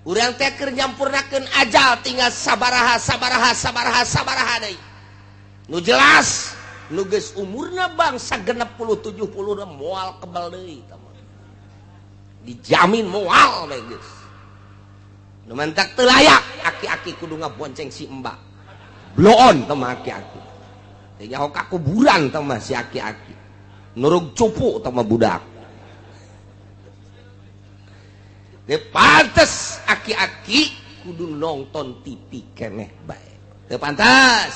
Speaker 1: Urang teh keur nyampurnakeun ajal tinggal sabaraha sabaraha sabaraha sabaraha deui. Nu jelas nu geus umurna bangsa 60 70 moal kebal deui tah. Dijamin moal we geus. Nu mantak teu layak aki-aki kudu ngabonceng si embak. Bloon tah mah aki-aki. Teu nyaho ka kuburan tah mah si aki-aki. Nurug cupu tah mah budak. Teu pantes aki-aki kudu nonton TV keneh bae. Teu pantes.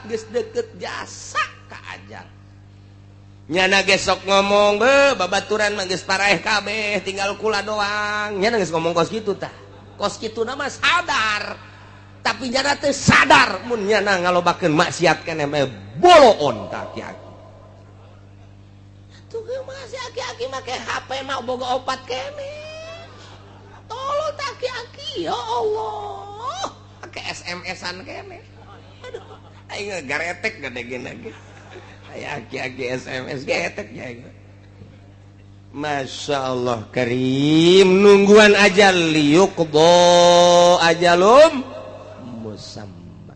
Speaker 1: Geus deket jasa ka ajal. Nyana gesok ngomong be babaturan mah geus paraeh kabeh tinggal kula doang. Nyana geus ngomong kos kitu tah. Kos kitu na mah sadar. Tapi nyana teu sadar mun nyana ngalobakeun maksiat keneh mah boloon tah aki-aki. Atuh geus mah si aki-aki make HP mah boga opat keneh. Tolol tak aki-aki, ya Allah, pakai SMS-an kene. Aduh, aing garetek gede gini lagi. Aya aki-aki SMS getek ya.
Speaker 3: Masya Allah karim, nungguan ajal liyuqdo ajalum musamma.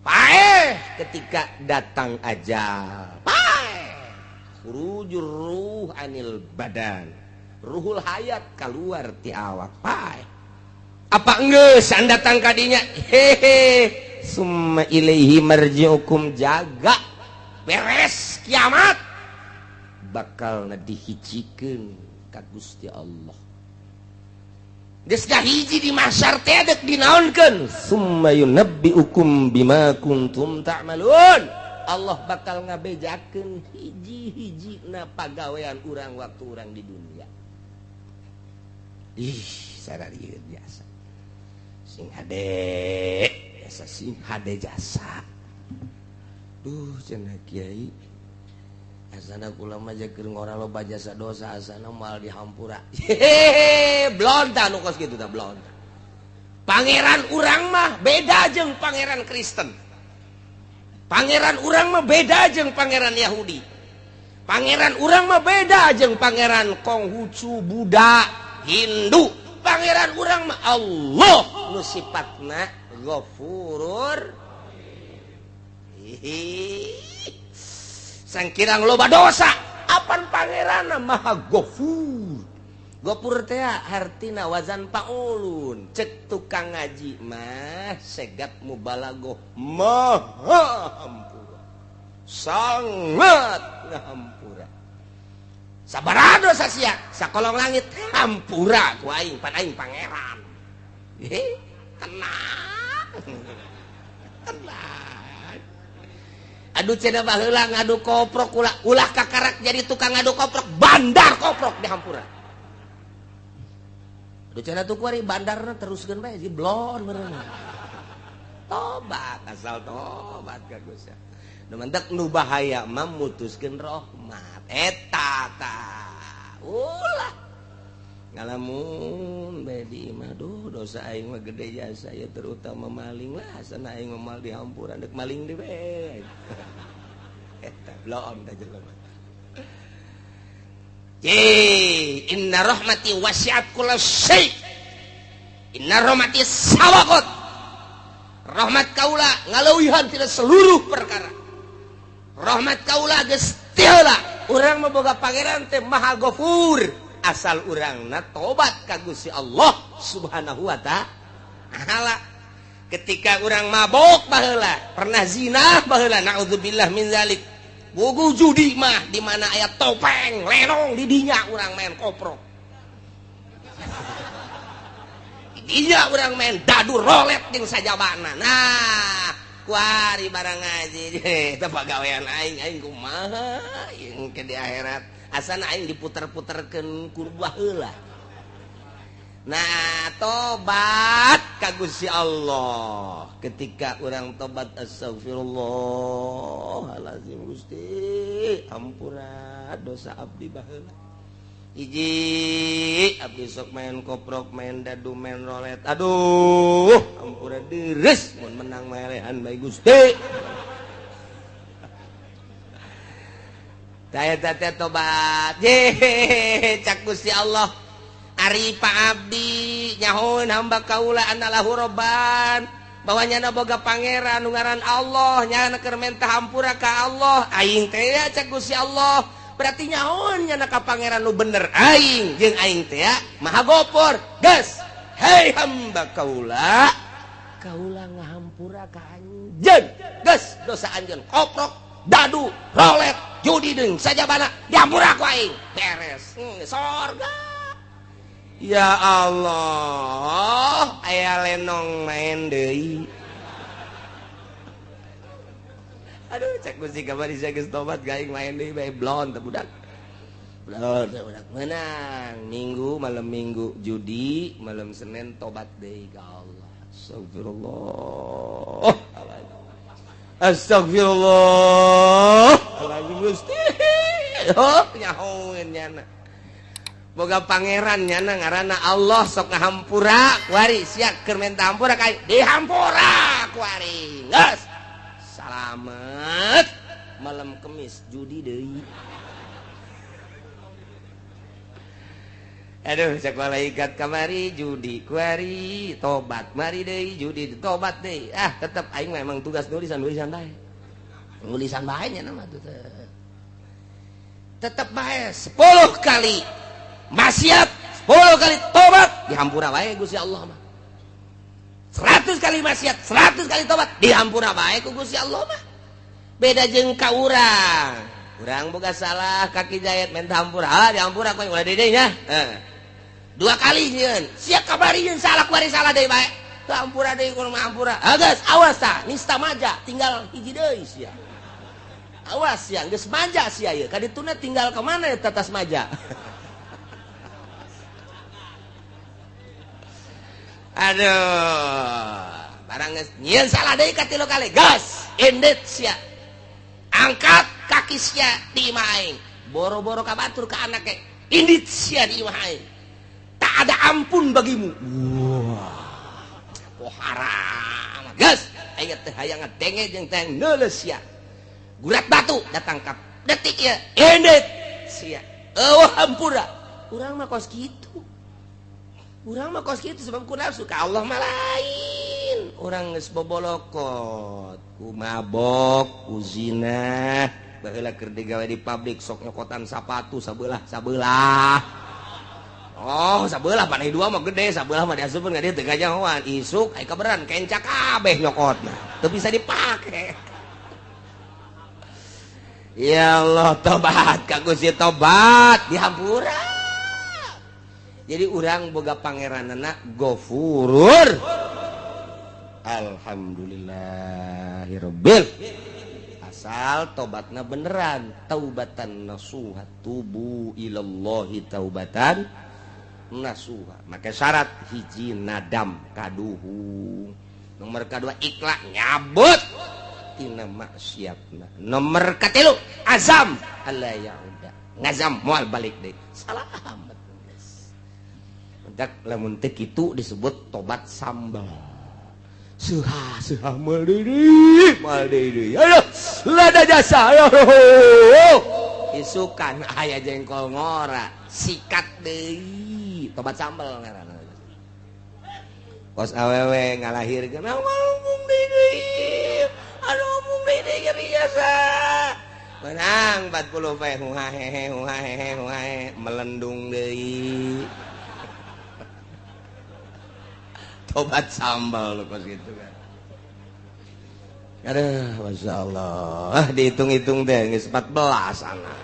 Speaker 1: Paeh ketika datang ajal. Paeh. Khurujur ruh anil badan. Ruhul hayat keluar ti awak. Paeh. Apa enggeus datang kadinya? Hehe.
Speaker 3: Summa ilaihi marji'ukum, jaga
Speaker 1: beres kiamat
Speaker 3: bakal dihijikeun ka Gusti Allah.
Speaker 1: Geus hiji di mahsyar teh deuk dinaonkeun?
Speaker 3: Summa yunabbi'ukum bima kuntum ta'malun. Allah bakal ngabejakeun hiji-hijina pagawean urang waktu urang di dunia. Ih, sararieun jasa. Sing hade, jasa sing hade jasa. Duh, cenah kiai. Asana kula mah keur ngora loba jasa dosa, asana moal dihampura.
Speaker 1: Hehehe, blonta nu kos kitu tah blonta. Pangeran urang mah beda jeung pangeran Kristen. Pangeran urang mah beda jeung pangeran Yahudi. Pangeran urang mah beda jeung pangeran Konghucu, Buddha, Hindu. Pangeran urang mah Allah nu sifatna Ghafurur. Sangkirang loba dosa, apan pangeranna Maha Ghafur. Ghafur teh hartina wazan paulun. Cek tukang ngaji mah segat mubalagoh maha hampura. Sangat ngahampura. Sabaraha dosa sia sakolong langit hampura ku aing, pan aing pangeran. Tenang.
Speaker 3: Tenang. Aduh cenah baheula ngadu koprok ulah ulah kakarak jadi tukang ngadu koprok, bandar koprok dihampura. Aduh cenah tuh kuari bandarna teruskeun bae blon meureun. Tobat asal tobat ka Gusti. Nu mantak nu bahaya mah mutuskeun rahmat. Eta tah. Ulah ngalamun bae di imah duh dosa aing mah gede jasa ya terutama maling lah asana aing mah mal dihampura deuk maling deui bae. Eta blon da jelema. Ye inna rahmati wasi'at kulla syai. Inna rahmati sabaqat. Rahmat kaula ngaleuwihan tina seluruh perkara. Rahmat kaula geus teu heula. Urang mah boga pangeran teh Maha Ghafur. Asal urangna tobat ka Gusti Allah Subhanahu wa ta'ala. Ketika urang mabok baheula, pernah zina baheula, naudzubillah min zalik. Bugu judi mah di mana aya topeng, lenong di dinya urang main koprok. Di dinya urang main dadu rolet jeung sajabana. Nah, kuari barang ngaji eta pagawean aing, aing kumaha jeung ke di akhirat. Asana aing diputer-puterkeun ku baheula. Nah, tobat ka Gusti Allah. Ketika urang tobat astagfirullahalazim Gusti, ampura dosa abdi baheula. Hiji, abdi sok main koprok, main dadu, main rolet. Aduh, ampura deres mun menang melehan bae Gusti. Daya teh tobat. Ye, cak Gusti Allah. Ari Pak Abdi nyahoeun hamba kaula anallahu robban. Bahwa nyana boga pangeran nu ngaran Allah, nyana keur menta hampura ka Allah. Aing teh ya cak Gusti Allah. Berarti nyahoeun nyana ka pangeran nu bener aing jeung aing teh ya Maha Gofur. Geus, hei hamba kaula, kaula ngahampura ka anjeun. Geus dosa anjeun koprok, dadu, rolet, judi deung sajabana dihampura ku aing. Beres. Sorga. Ya Allah, aya lenong main deui. Aduh, cek Gusti kamari sia geus tobat gaing main deui bae blon teh budak. Blon teh budak menang. Minggu malam Minggu judi, malam Senin tobat deui ka Allah. Astagfirullah. Astagfirullah. Alazim Gusti. Oh, nyahoeun nyana. Boga pangeran nyana ngaranna Allah sok ngahampura kuari sia keur menta hampura ka dihampura kuari. Geus. Salamet. Malam Kemis judi deui. Aduh, cek malaikat kamari judi kuari tobat mari deui judi tobat deui. Ah, tetep aing memang tugas nulisan-nulisan bae. Nulisan bae nya mah tetep bae 10 kali maksiat, 10 kali tobat dihampura bae Gusti Allah mah. 100 kali maksiat, 100 kali tobat dihampura bae ku Gusti Allah mah. Beda jeung ka urang. Urang boga salah kaki jayat minta hampura, ah dihampura ku ulah deui nya. Dua kali nyieun, sia kabari nyeun salah kuari salah deui bae. Teu hampura deui kudu hampura. Ah geus awas tah, nista maja tinggal hiji deui sia. Awas sia geus maja sia ieu, kadituna tinggal ka mana eta tas maja. Aduh, barang geus nyieun salah deui ka 3 kali. Gas, endet sia. Angkat kaki sia di imah aing. Boro-boro ka batur ka anake. Indit sia di imah aing. Tak ada ampun bagimu. Wah. Oh haram. Geus, aya teh hayang ngadenge jeung teh neuleus sia. Gurat batu datang ka detik ieu. Indit sia. Eueuh hampura. Urang mah kos kitu. Urang mah kos kitu sebab ku nafsu ka Allah mah lain. Urang geus bobolokot, ku mabok, ku zina, baheula keur digawe di pabrik sok nyokotan sapatu sabelah sabelah. Oh, sabelah panai dua mah gede, sabelah mah diasupkeun ka dieu teu kanyahoan. Isuk aya kaberan kenca kabeh nyokotna. Teu bisa dipake. Ya Allah, tobat ka Gusti tobat dihampura. Jadi urang boga pangeranana Gofurur. Alhamdulillahirabbil. Asal tobatna beneran, taubatan nasuha, tubu ilallahi taubatan nasuha. Maka syarat hiji nadam kaduhung, nomor kedua ikhlas nyabut tina maksiatna, nomor katilu azam alla yauda, ngazam moal balik deui. Salamat geus. Mentak lamun teu kitu disebut tobat sambal. Suha suha moal deui. Ayo lada jasa ayo. Isukan aya jengkol ngora, sikat deui, tobat sambal ngaranna. Kos awewe ngalahirkeun ngomong deui. Aduh ngomong deui ge biasa. Menang 40 poe huhahehe huhahehe huhahe melendung deui. Tobat sambal kos gitu kan. Aduh, Masya Allah. Dihitung-hitung deh, geus 14 anak.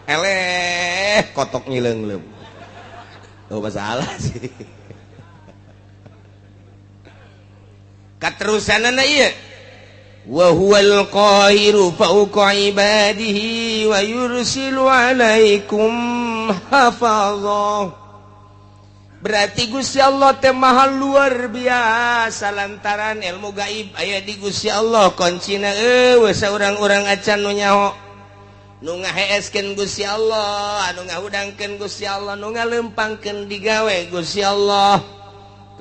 Speaker 3: Eleh, kotok ngileung-leung. Oh, masalah sih. Katerusanana ieu. Wa huwal qahiru fawqa ibadihi wa yursilu alaikum hafazah. Berarti Gusti Allah teh maha luar biasa lantaran ilmu gaib aya di Gusti Allah, kuncina eueuh saurang-urang acan nu nyaho. Nu ngaheeskeun Gusti Allah, anu ngahudangkeun Gusti Allah, nu ngalempangkeun digawe Gusti Allah.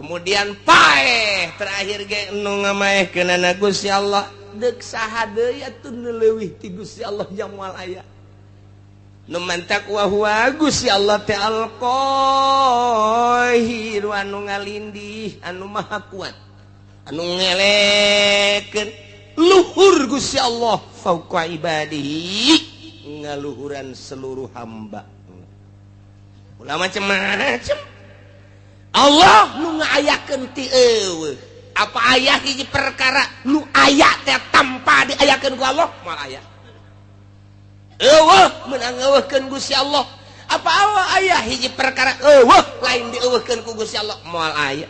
Speaker 3: Kemudian paeh terakhir ge nu ngamaehkeunana Gusti Allah. Deuk saha deui atuh nu leuwih ti Gusti Allah jang moal aya. Nu mantak wa huwa Gusti Allah teh al-Qahir, anu ngalindih, anu maha kuat, anu ngelekeun luhur Gusti Allah fauqa ibadihi, ngaluhuran seluruh hamba. Ulah macem-macem Allah nu ngaayakeun ti eueuh. Apa aya hiji perkara nu aya teh tanpa diayakeun ku Allah moal aya. Eueuh meunang eueuhkeun Gusti Allah. Apa Allah aya hiji perkara eueuh lain dieueuhkeun ku Gusti Allah moal aya.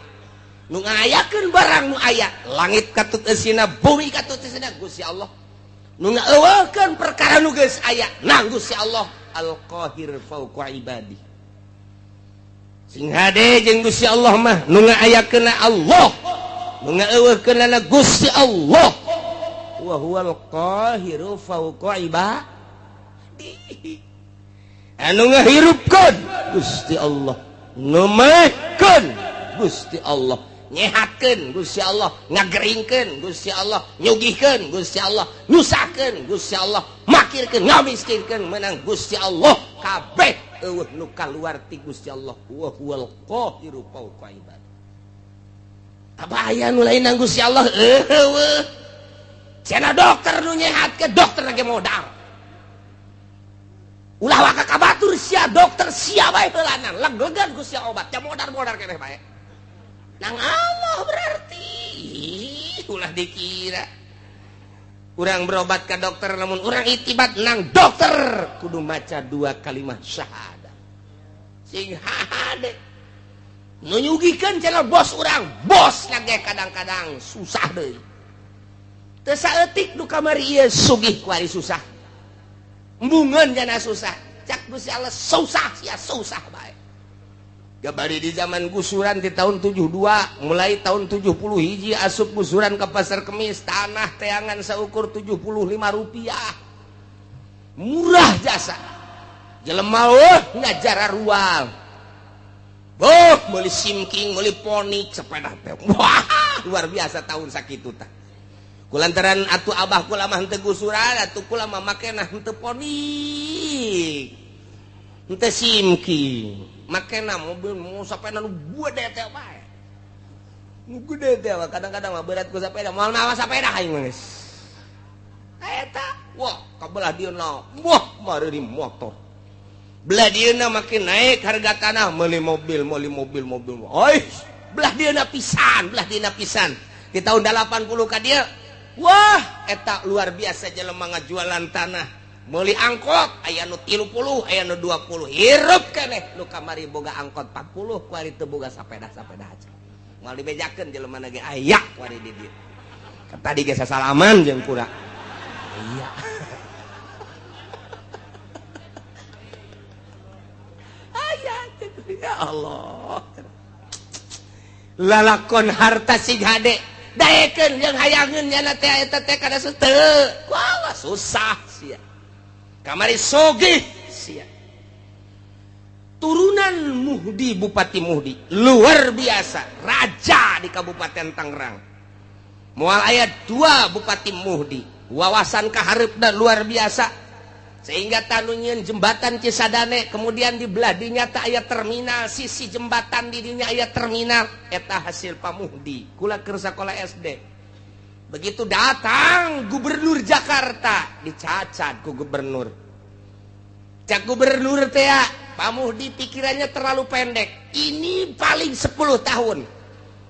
Speaker 3: Nu ngayakeun barang nu aya, langit katut eusina, bumi katut eusina Gusti Allah. Nu ngaeueuhkeun perkara nu geus aya nang Gusti Allah Al-Qahir fauqa ibadi. Sing hade jeung Gusti Allah mah nu ngaayakeunna Allah, nu ngaeueuhkeunna Gusti Allah. Wa huwal qahiru fauqa ibadi. Anu ngahirupkeun Gusti Allah, nu maehkeun Gusti Allah, nyehatkeun Gusti Allah, ngageringkeun Gusti Allah, nyugihkeun Gusti Allah, nyusahkeun Gusti Allah, makirkeun, ngamiskinkeun menang Gusti Allah. Kabeh eueuh nu kaluar ti Gusti Allah. Wa huwal qahiru fauqa ibad. Apa aya nu lain nang Gusti Allah? Eueuh. Cenah dokter nu nyehatkeun, dokter lagi modal. Ulah waka kabatur sia dokter sia bae heulanan, leg-legan ku sia obat, nya modar-modar keneh bae. Nang Allah berarti ulah dikira. Urang berobat ka dokter lamun urang itibat nang dokter kudu maca dua kalimat syahadat. Sing hade. Nu nyugikeun cenah bos urang, bos lagi kadang-kadang susah deui. Teu saeutik nu kamari ieu sugih ku ari susah. Embungeun jana susah, cak Gusti Allah susah sia susah bae. Gabari di zaman gusuran di tahun 72, mulai tahun 70 hiji asup gusuran ke pasar Kemis, tanah teangan seukur 75 rupiah. Murah jasa. Jelema eueuh ngajara rual. Boh, meuli simking, meuli ponik sepeda teh. Wah, luar biasa tahun sakitu tah. Kulantaran atuh abah kula mah henteu gusuran, atuh kula mah makena henteu ponik, henteu simking, makena mobil mau sapeda nu gede teh bae. Nu gede teh kadang-kadang mah berat ku sapeda, moal mawa sapeda aing mah geus. Eta, wah kabelah dieuna, wah mareuri motor. Belah dieuna makin naik harga tanah, meuli mobil, meuli mobil, mobil. Oi, belah dieuna pisan, belah dieuna pisan. Di tahun 80 ka dieu, wah eta luar biasa jelema ngajualan tanah, meuli angkot aya nu 30, aya nu 20, hirup keneh nu kamari boga angkot 40, kuari teu boga sapeda-sapeda aja. Moal dibejakeun jelema ge aya kuari di dieu. Tadi ge sasalaman jeung kura. Iya. Aya ya Allah. Lalakon harta sing hade daekeun jeung hayangeun nyana teh eta teh kada teu. Wah, susah sia. Kamari sogih sia. Turunan Muhdi, Bupati Muhdi luar biasa, raja di Kabupaten Tangerang. Moal aya 2 Bupati Muhdi, wawasan kahareupna luar biasa. Sehingga tanu nyieun jembatan Cisadane, kemudian di belah dinya teh aya terminal, sisi jembatan di dinya aya terminal, eta hasil Pak Muhdi. Kula keur sakola SD. Begitu datang gubernur Jakarta, dicacat ku gubernur. Cak gubernur teh, Pak Muhdi pikirannya terlalu pendek. Ini paling 10 tahun.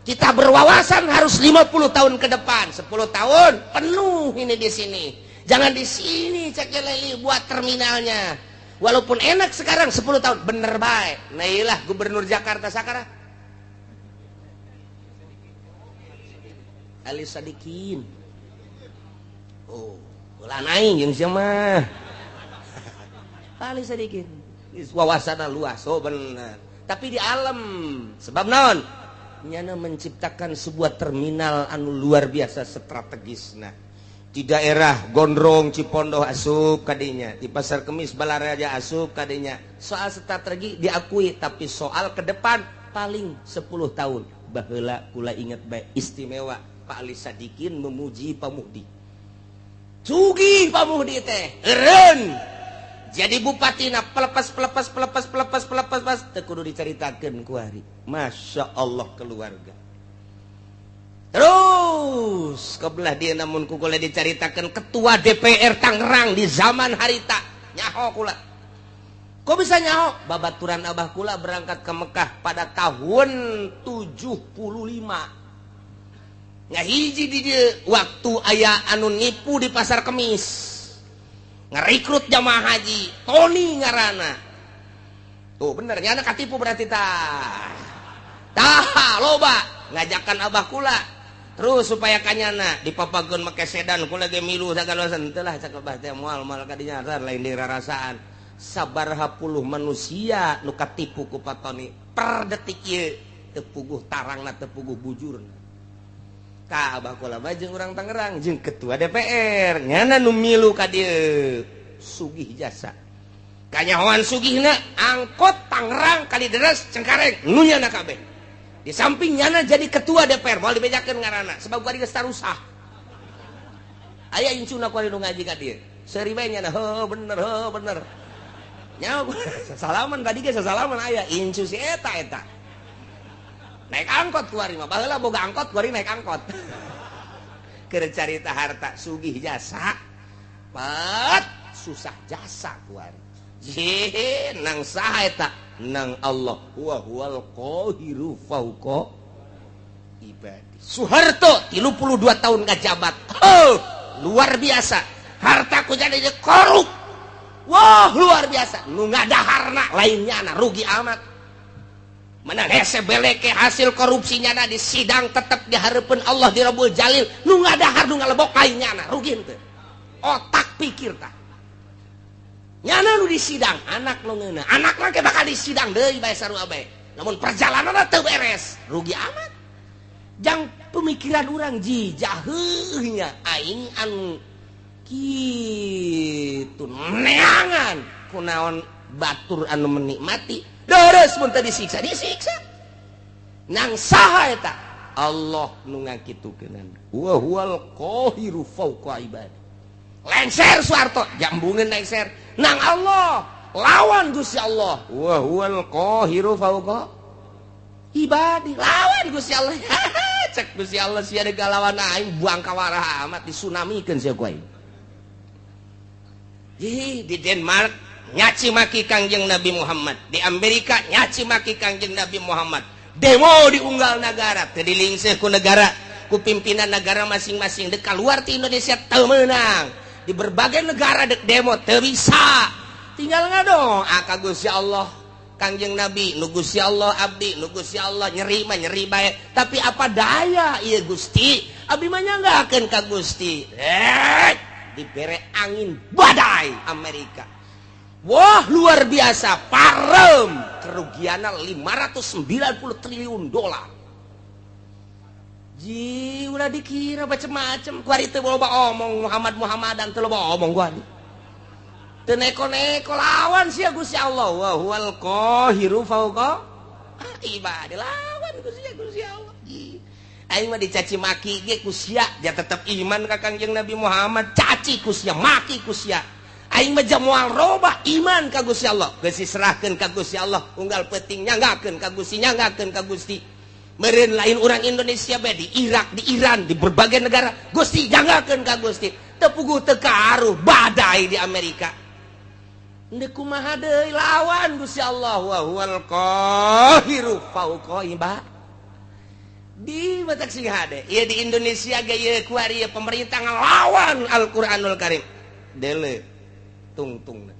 Speaker 3: Kita berwawasan harus 50 tahun ke depan. 10 tahun penuh ini di sini. Jangan di sini cek leli buat terminalnya. Walaupun enak sekarang 10 tahun bener baik. Nah iyalah gubernur Jakarta sekarang. Ali Sadikin. Oh, ulah naik jeung sia mah. Ali Sadikin. Wawasanna luas, oh bener. Tapi di alam sebab naon? Nyana menciptakan sebuah terminal anu luar biasa strategisna. Di daerah Gondrong, Cipondoh asup kadinya, di Pasar Kemis Balaraja asup kadinya. Soal strategi diakui, tapi soal ke depan paling 10 tahun. Baheula kula ingat baik istimewa Pak Ali Sadikin memuji Pak Muhdi. Sugih Pak Muhdi teh, eureun. Jadi bupatina pelepas pelepas pelepas pelepas pelepas pas teu kudu dicaritakeun ku hari. Masya Allah keluarga. Terus kebelah dia namun ku kula dicaritakeun ketua DPR Tangerang di zaman harita nyaho kula. Kok bisa nyaho? Babaturan abah kula berangkat ke Mekah pada tahun 75. Ngahiji di dieu waktu aya anu nipu di Pasar Kemis. Ngerekrut jamaah haji Tony ngarana. Tuh bener nyana katipu berarti tah. Tah loba ngajakan abah kula. Terus supaya kanyana dipapageun make sedan kula ge milu sagalosan teu lah cak abah teh moal moal kadinya lain dirarasaan. Sabaraha puluh manusia nu katipu ku Pak Tony per detik ieu teu puguh tarangna teu puguh bujurna. Ka abah kula mah jeung urang Tangerang jeung ketua DPR nyana nu milu ka dieu sugih jasa. Kanyahoan sugihna angkot Tangerang Kalideres Cengkareng nu nyana kabeh. Di samping nyana jadi ketua DPR moal dibejakeun ngaranna sebab kuari geus tarusah. Aya incuna kuari nu ngaji ka dieu. Seuri bae nyana heuh bener heuh bener. Nyaho sasalaman tadi ge sasalaman aya incu si eta eta. Naik angkot kuari mah baheula boga angkot kuari naik angkot. Keur carita harta sugih jasa pat susah jasa kuari. Jih nang saha eta nang Allah wa huwal qahiru fauqa ibadi. Soeharto 32 tahun ngajabat. Oh, luar biasa. Harta ku jadi korup. Wah, luar biasa. Nu ngadaharna lainnya na rugi amat. Menang hese beleke hasil korupsinya na di sidang tetep dihareupeun Allah di Rabbul Jalil. Nu ngadahar nu ngalebok lainnya na rugi henteu. Otak pikir tah. Nyana nu di sidang anak nu ngeunah. Anakna ge bakal di sidang deui bae sarua bae. Namun perjalananna teu beres, rugi amat. Jang pemikiran urang ji jaheuh nya aing anu kitu neangan kunaon batur anu menikmati. Deres mun teu disiksa, disiksa. Nang saha eta? Allah nu ngakitukeunana. Wa huwal qahiru fauqa ibadi. Lengser Soeharto, jambungeun lengser. Nang Allah, lawan Gusti Allah. Wa huwal qahiru fauqa ibadi. Lawan Gusti Allah. Cek Gusti Allah sia deuk lawan aing buang kawarah amat disunamikeun sia ku aing. Di Denmark nyaci maki Kangjeng Nabi Muhammad, di Amerika nyaci maki Kangjeng Nabi Muhammad, demo di unggal negara teu dilingseuh ku negara, ku pimpinan negara masing-masing. Dek keluar ti Indonesia teu meunang, di berbagai negara dek demo teu bisa, tinggal ngadong ka Gusti Allah. Kangjeng Nabi nu Gusti Allah abdi nu Gusti Allah nyeri mah nyeri bae tapi apa daya ieu Gusti abdi mah nyanggakeun ka Gusti dibere angin badai Amerika. Wah luar biasa parem kerugianna 590 triliun dolar. Ji ulah dikira macem-macem kuari teu loba omong Muhammad Muhammadan teu loba omong kuari. Teu neko-neko lawan sia Gusti Allah wa huwal qahiru fauqa ibadi lawan Gusti Allah. Ji aing mah dicaci maki ge ku sia dia tetep iman ka Kangjeng Nabi Muhammad caci ku sia maki ku sia. Aing mah moal robah iman ka Gusti Allah geus diserahkeun ka Gusti Allah unggal peuting nyanggakeun ka Gusti nyanggakeun ka Gusti. Meureun lain urang Indonesia bae di Irak, di Iran, di berbagai negara Gusti nyanggakeun ka Gusti. Teu puguh teu karuh badai di Amerika. Ndek kumaha deui lawan Gusti Allah wa huwal qahiru fauqa ibadi. Di batak sing hade. Ieu di Indonesia ge ieu kuari pemerintah ngalawan Al-Qur'anul Karim. Dele tungtungna.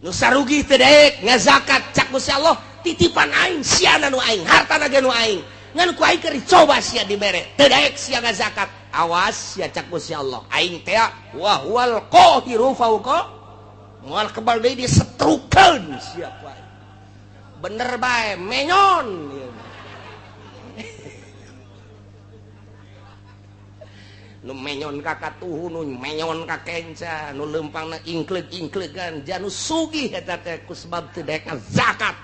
Speaker 3: Nu sarugi teu daek ngazakat cak Gusti Allah titipan aing siana nu aing hartana ge nu aing ngan ku aing keur dicoba sia dibere teu daek sia ngazakat awas sia cak Gusti Allah aing teh wa huwal qahiru fauqa moal kebal deui disetrukeun sia ku aing bener bae menyon nu menyon ka katuhu nu menyon ka kenca nu leumpangna ingkleug-ingkleugan janu sugih eta teh ku sebab teu daek zakat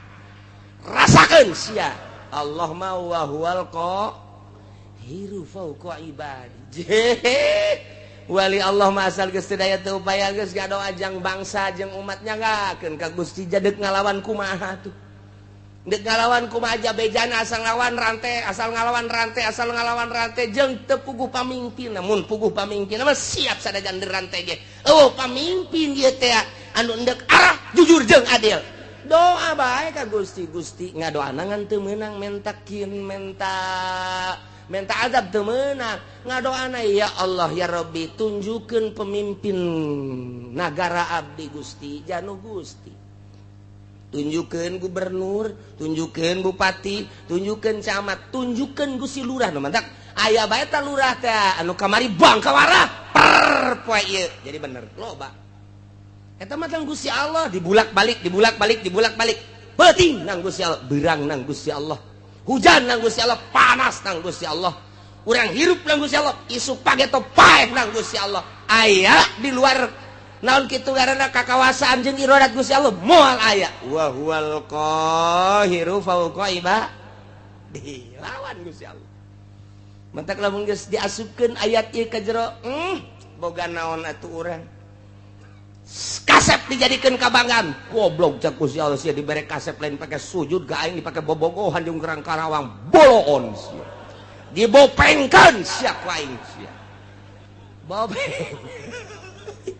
Speaker 3: rasakeun sia Allah ma wa huwal qahiru fauqa ibadi. Wali Allah mah asal geus teu daya teu upaya geus ngadoa jang bangsa jeung umat nyanggakeun ka Gusti jadek ngalawan kumaha tuh dek ngalawan kumaha aja bejana asal ngalawan rantai asal ngalawan rantai asal ngalawan rantai jeung teu puguh pamingpin namun puguh pamingpin mah siap sadajan rantai ge eueuh pamimpin ieu teh anu endek arah jujur jeung adil doa bae ka Gusti Gusti ngadoana ngan teu meunang mentakin menta azab teu meunang ngadoana ya Allah ya Rabbi tunjukkeun pemimpin nagara abdi Gusti janu Gusti tunjukkeun gubernur tunjukkeun bupati tunjukkeun camat tunjukkeun Gusti lurah nu mantak aya bae ta lurah teh anu kamari bangkawarah per poe ieu jadi bener loba eta mah tang Gusti Allah dibulak-balik dibulak-balik dibulak-balik peuting nang Gusti Allah beurang nang Gusti Allah hujan nang Gusti Allah panas nang Gusti Allah urang hirup nang Gusti Allah isuk pageto paeh nang Gusti Allah aya di luar naon kitu ngaranna kakawasaan jeung irodat Gusti Allah moal aya wa huwal qahiru fauqa ibadi lawan Gusti Allah mentak lamun geus diasupkeun ayat ieu ka jero boga naon atuh urang kasep dijadikeun kabanggaan goblok cak Gusti Allah sia dibere kasep lain pake sujud ga aing dipake bobogohan jeung kerang Karawang boloon sia dibopengkeun sia ku aing sia bopeng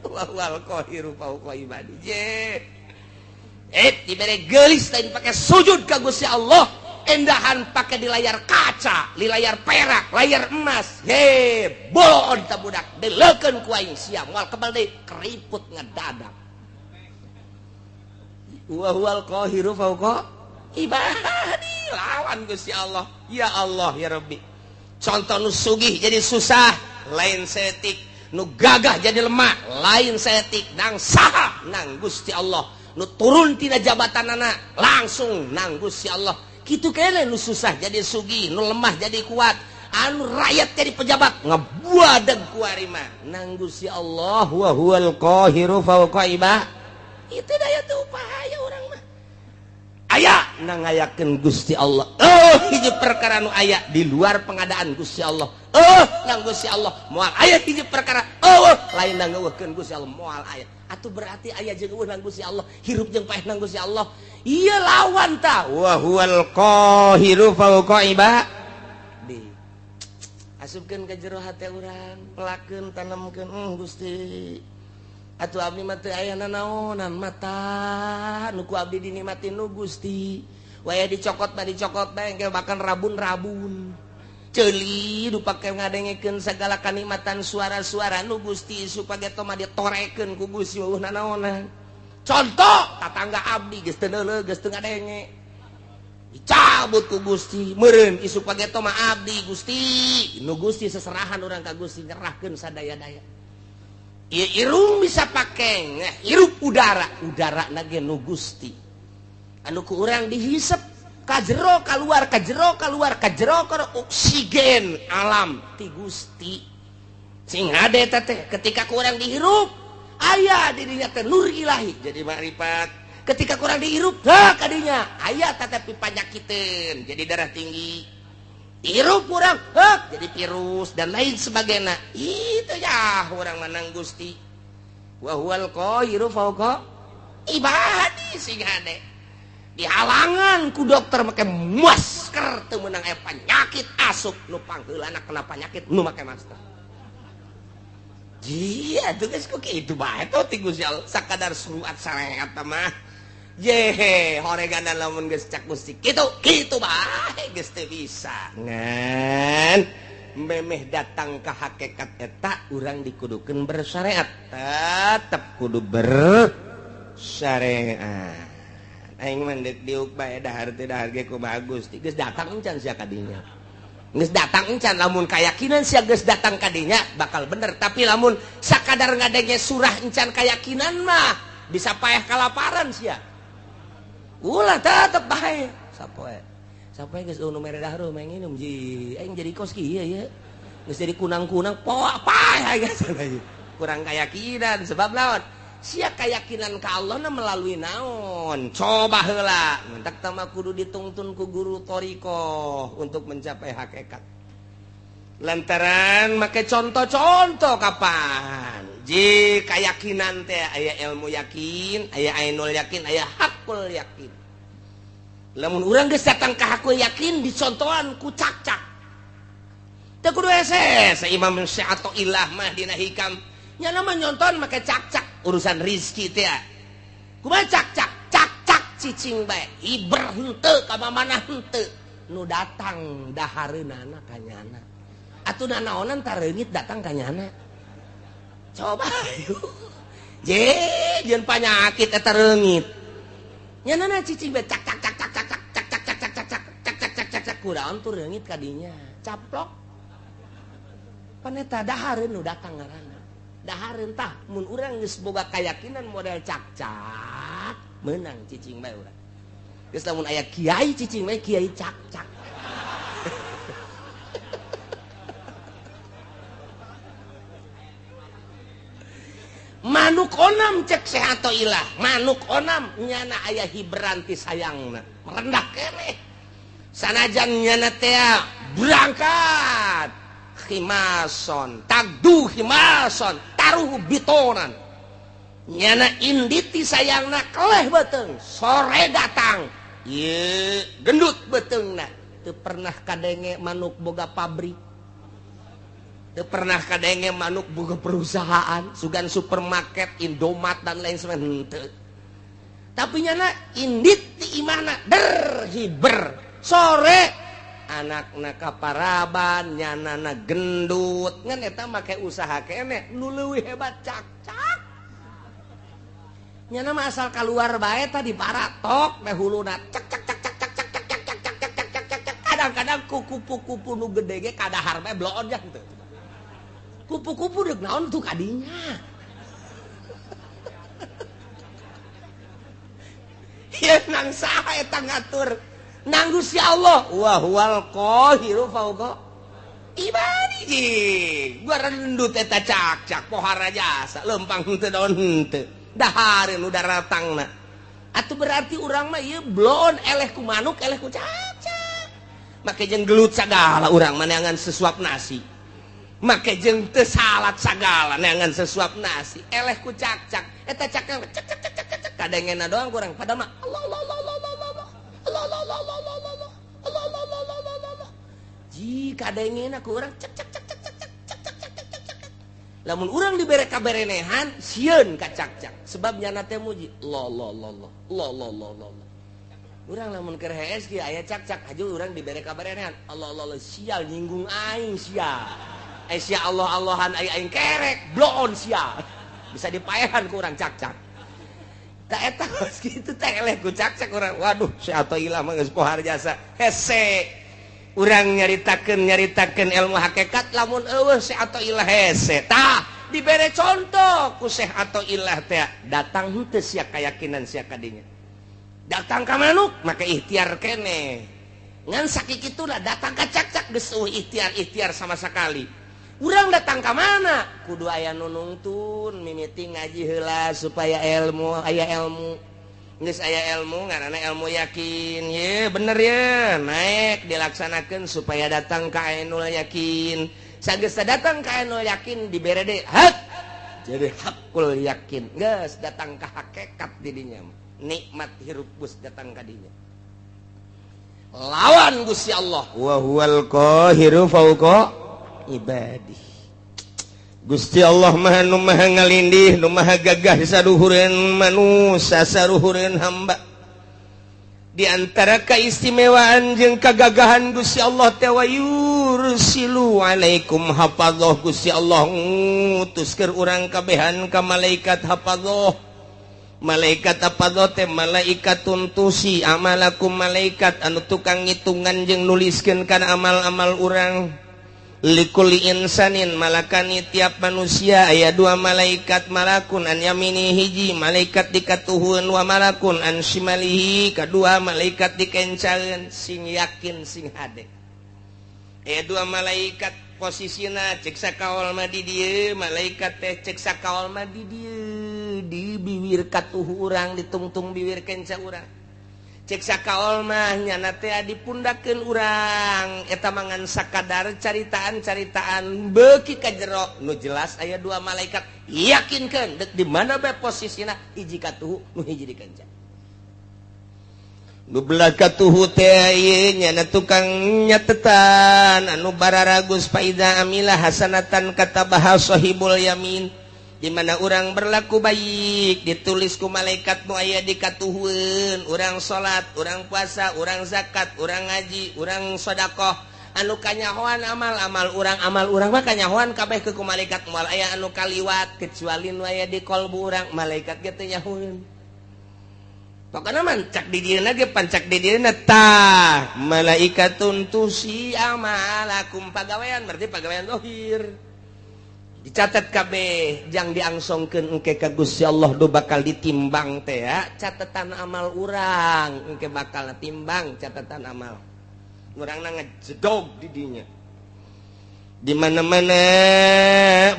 Speaker 3: wal qahiru fauqa ibadi je dibere geulis lain pake sujud ka Gusti Allah endahan pake di layar kaca di layar perak layar emas he boloon ta budak deleukeun ku aing sia moal kebal deui keriput ngedadak wa huwal qahiru fauqa ibadi lawan Gusti Allah ya Allah ya Rabbi contoh nu sugih jadi susah lain setik nu gagah jadi lemah lain setik nang saha nang Gusti Allah nu turun tina jabatanana langsung nang Gusti Allah kitu kene nu susah jadi sugih nu lemah jadi kuat anu rakyat jadi pejabat ngebuadeg ku ari mah nang Gusti Allah wa huwal qahiru fauqa ibadi itu daya teu upaya urang mah aya nang ngayakeun Gusti Allah hiji perkara nu aya di luar pengadaan Gusti Allah nang Gusti Allah moal aya hiji perkara lain nang ngeuweuhkeun Gusti Allah moal aya atuh berarti aya jeung eueuh nang Gusti Allah hirup jeung paeh nang Gusti Allah ieu lawan ta wa huwal qahiru fauqa ibadi asupkeun ka jero hate urang pelakeun tanemkeun Gusti atuh abdi mah teu aya nanaonan mata nu ku abdi dinikmatin nu Gusti waya dicokot mah dicokot bae engke bahkan rabun-rabun ceuli nu pake ngadengekeun sagala kanikmatan suara-suara nu Gusti supaya teh mah ditorekeun ku Gusti eueuh nanaonan Contoh tatangga abdi geus teu neuleuh geus teu ngadenge. Dicabut ku Gusti, meureun isuk pageto mah abdi Gusti. Nu Gusti seserahan urang ka Gusti nyerahkeun sadaya-daya. Ieu irung bisa pake hirup udara, udara na ge nu Gusti. Anu ku urang dihisep ka jero kaluar, ka jero kaluar, ka jero ka oksigen alam ti Gusti. Sing hade teh ketika ku urang dihirup aya dirinya teh nur ilahi jadi makrifat. Ketika kurang dihirup heh kadinya aya tetapi panyakiteun jadi darah tinggi. Hirup kurang heh jadi virus dan lain sebagainya. Itu ya urang menang Gusti. Wa huwal qahiru fawqa ibadi sing hade. Dihalangan ku dokter make masker teu meunang aya penyakit asup nu pangheulana kena penyakit nu make masker. Iya, tuh guys kok kitu bae tuh ti Gusti Allah sakadar surat sareat mah. Yehe, horegana lamun geus cak Gusti kitu, kitu bae geus teu bisa. Ngan memeh datang ka hakikat eta urang dikudukeun bersyariat. Tetep kudu bersyariat. Aing mah deuk diuk bae dahar teu dahar ge kumaha Gusti. Geus datang encan sia ka dinya. Geus datang encan lamun kayakinan sia geus datang ka dinya bakal bener, tapi lamun sakadar ngadenge surah encan kayakinan mah bisa paeh kalaparan sia. Ulah tetep bae. Sapoe. Sapoe geus nu mere dahar mah nginum ji. Aing jadi kos kieu ye. Geus jadi kunang-kunang poa paeh geus. Kurang kayakinan sebab naon? Sia kayakinan ka Allah na melalui naon? Coba heula. Mentak tama kudu ditungtun ku guru thariqah untuk mencapai hakikat. Lantaran make contoh-contoh kapan? Ji kayakinan teh aya ilmu yakin, aya ainul yakin, aya hakul yakin. Lamun urang geus datang ka hakul yakin dicontohan ku cak-cak. Teu kudu hese Imam Syafi'i mah dina hikam. Nya mah nyonton make cak-cak urusan rizki teh. Kumaha cak-cak? Cak-cak cicing bae. Hiber henteu ka mamana henteu. Nu datang dahareunana ka nyana. Atuh nanaonan tareungit datang ka nyana. Coba je jeung panyakit eta reungit. Nyanana cicing bae cak cak cak cak cak cak cak cak cak cak cak cak cak cak cak cak kudaon tuh reungit ka dinya. Caplok. Pan eta dahareun nu datang ngaranna. Dahareun tah mun urang geus boga kayakinan model cak-cak meunang cicing bae urang. Geus lamun aya kiai cicing bae kiai cak-cak. Manuk onam cek sehato ilah, manuk onam nyana aya hiberan ti sayangna, merendah keneh. Sanajan nyana teh berangkat khimason, tagdu khimason, taruh bitonan. Nyana inditi sayangna keleh beuteung, sore datang. Ye, gendut beuteungna. Teu pernah kadenge manuk boga pabrik. Teu pernah kadenge manuk boga perusahaan, sugan supermarket, Indomaret dan lain sebagainya. Henteu. Tapi nyana indit ti imahna der hiber. Sore anakna kaparaban, nyanana gendut. Ngan eta make usaha keneh nu leuwih hebat cak-cak. Nyana mah asal keluar bae tadi paratok teh huluna cak cak cak cak cak cak cak cak cak cak cak cak cak. Kadang-kadang ku kupu-kupu nu gede ge kadahar bae bloon jah teu. Kupu-kupu deuk naon tuh kadinya. Ieu nang saha eta ngatur? Nang Gusti Allah. Wa huwal qahiru fawqa ibadihi. Gua rendut eta cak-cak pohara jasa lempang henteu daun henteu. Dahareun nu daratangna. Atuh berarti urang mah ieu bloon eleh ku manuk eleh ku cak-cak. Make jeung gelut sagala urang mah neangan sesuap nasi. Make jeung teu salat sagala neangan sesuap nasi eleh ku cak-cak eta cak-cak cak cak cak cak cak kadengena doang kurang padahal mah Allah Allah Allah Allah Allah Allah Allah Allah Allah Allah Allah Allah Allah Allah Allah ji kadengena ku urang cak cak cak cak cak cak cak cak cak cak cak. Lamun urang dibere kaberenehan sieun ka cak-cak sebab nyana teh muji Allah Allah Allah Allah Allah Allah Allah. Urang lamun keur hees kieu aya cak-cak haju urang dibere kaberenehan Allah Allah Allah sial nyinggung aing sial. Sia Allah Allahan aing aing kerek bloon sia bisa dipaehan ku urang cak-cak. Tak eta kitu teh eleh ku cakcak urang. Waduh, si Athoillah mah geus pohar jasa. Hese. Urang nyaritakeun ilmu hakikat lamun eueuh Syekh Athoillah hese. Tah, dibere contoh ku Syekh Athoillah teh datang henteu sia kayakinan sia kadinya. Datang ka manuk make ikhtiar keneh. Ngan sakikituna datang ka cakcak geus eueuh ikhtiar-ikhtiar sama sekali. Urang datang ka mana? Kudu aya nu nungtun mimiti ngaji heula supaya ilmu aya ilmu. Geus aya ilmu ngaranna ilmu yakin. Ye bener ye, naik dilaksanakeun supaya datang ka ainul yakin. Sageus datang ka ainul yakin dibere deui hak. Jadi hakul yakin. Geus datang ka hakikat di dinya. Nikmat hirup geus datang ka dinya. Lawan Gusti Allah.
Speaker 2: Wa huwal qahiru fauqa ibadih. Gusti Allah maha nu maha ngalindih, nu maha gagah saduhureun manusia, saruhureun hamba. Di antara keistimewaan jeung kagagahan Gusti Allah teh wa yursilu alaikum hafadzah. Gusti Allah ngutus keur urang kabehan ka malaikat hafadzah. Malaikat hafadzah teh malaikat tuntusi amalakum, malaikat anu tukang ngitungan jeung nuliskeun kana amal-amal urang. Likuli insanin malakani tiap manusia aya dua malaikat, malakun an yamini hiji malaikat dikatuhun wa malakun an shimalihi kadua malaikat dikencaeun. Sing yakin sing hade aya dua malaikat posisina cek sakaol mah di dieu malaikat teh cek sakaol mah di dieu di biwir katuhu urang ditungtung biwir kenca urang. Cek sakaol mah nyana teh dipundakeun urang eta mangan sakadar caritaan-caritaan beuki ka jero nu jelas aya dua malaikat yakinkeun deuk di mana bae posisina hiji katuhu nu hiji dikenca. Nu belah katuhu teh ieu nyana tukang nyatetan anu bararagus faida amila hasanatan katabaha sahibul yamin. Di mana urang berlaku baik ditulis ku malaikat nu aya di katuhueun, urang salat, urang puasa, urang zakat, urang ngaji, urang sedekah, anu kanyahoan amal-amal urang, amal urang mah kanyahoan kabeh ke ku malaikat, moal aya anu kaliwat kecuali nu aya di kolbu urang, malaikat ge teu nyahoeun. Pokona mah cak di dieuna ge pancak di dieuna tah malaikatun tusi amalakum pagawean, berarti pagawean zahir. Dicatat kabeh jang diangsongkeun engke ka Gusti Allah do bakal ditimbang teh ya catatan amal urang engke bakal timbang catatan amal urangna ngejedog di dinya. Di mana-mana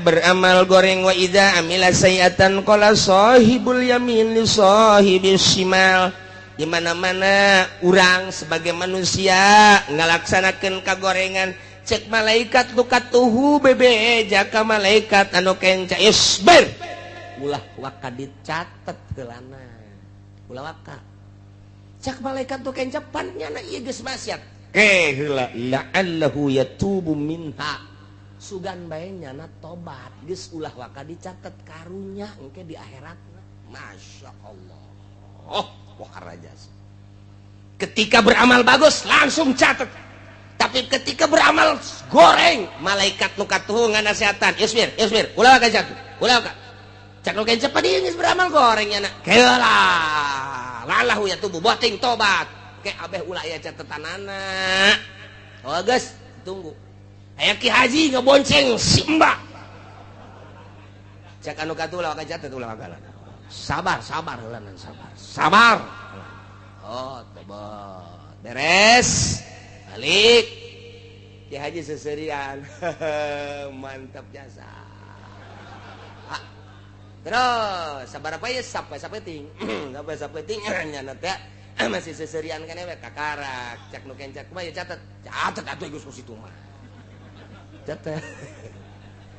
Speaker 2: beramal goreng wa idza amila sayiatan qala sahibul yamin li sahibis shimal. Di mana-mana urang sebagai manusia ngalaksanakeun kagorengan cek malaikat lu katuhu bebe jaka malaikat anu kenca isbir ulah waka dicatet heulana ulah waka cek malaikat tu kenca pan nyana ieu geus maksiat ke heula la'allahu yatubu minha sugan bae nyana tobat geus ulah waka dicatet karunya engke di akhiratna. Masya Allah, oh wah raja. Ketika beramal bagus langsung catet. Tapi ketika beramal goreng malaikat nu katuhu nganasehatan isbir isbir ulah ka jatuh ulah ka cak nu kenca padi geus beramal goreng nya keula lalahu ya tubuh boting tobat ke abeh ulah aya catetanana. Oh geus tunggu aya Ki Haji ngebonceng si Mbak cak anu katuhu ulah ka catet ulah ka sabar sabar heula sabar sabar. Oh tobat beres balik Ki Haji seserian. Mantap jasa. Terus sabar apa ya sampai sapeting sampai sapeting nyana teh masih seserian kan we kakarak cak nu kencak mah ya catet catet atuh geus ku situ mah catet.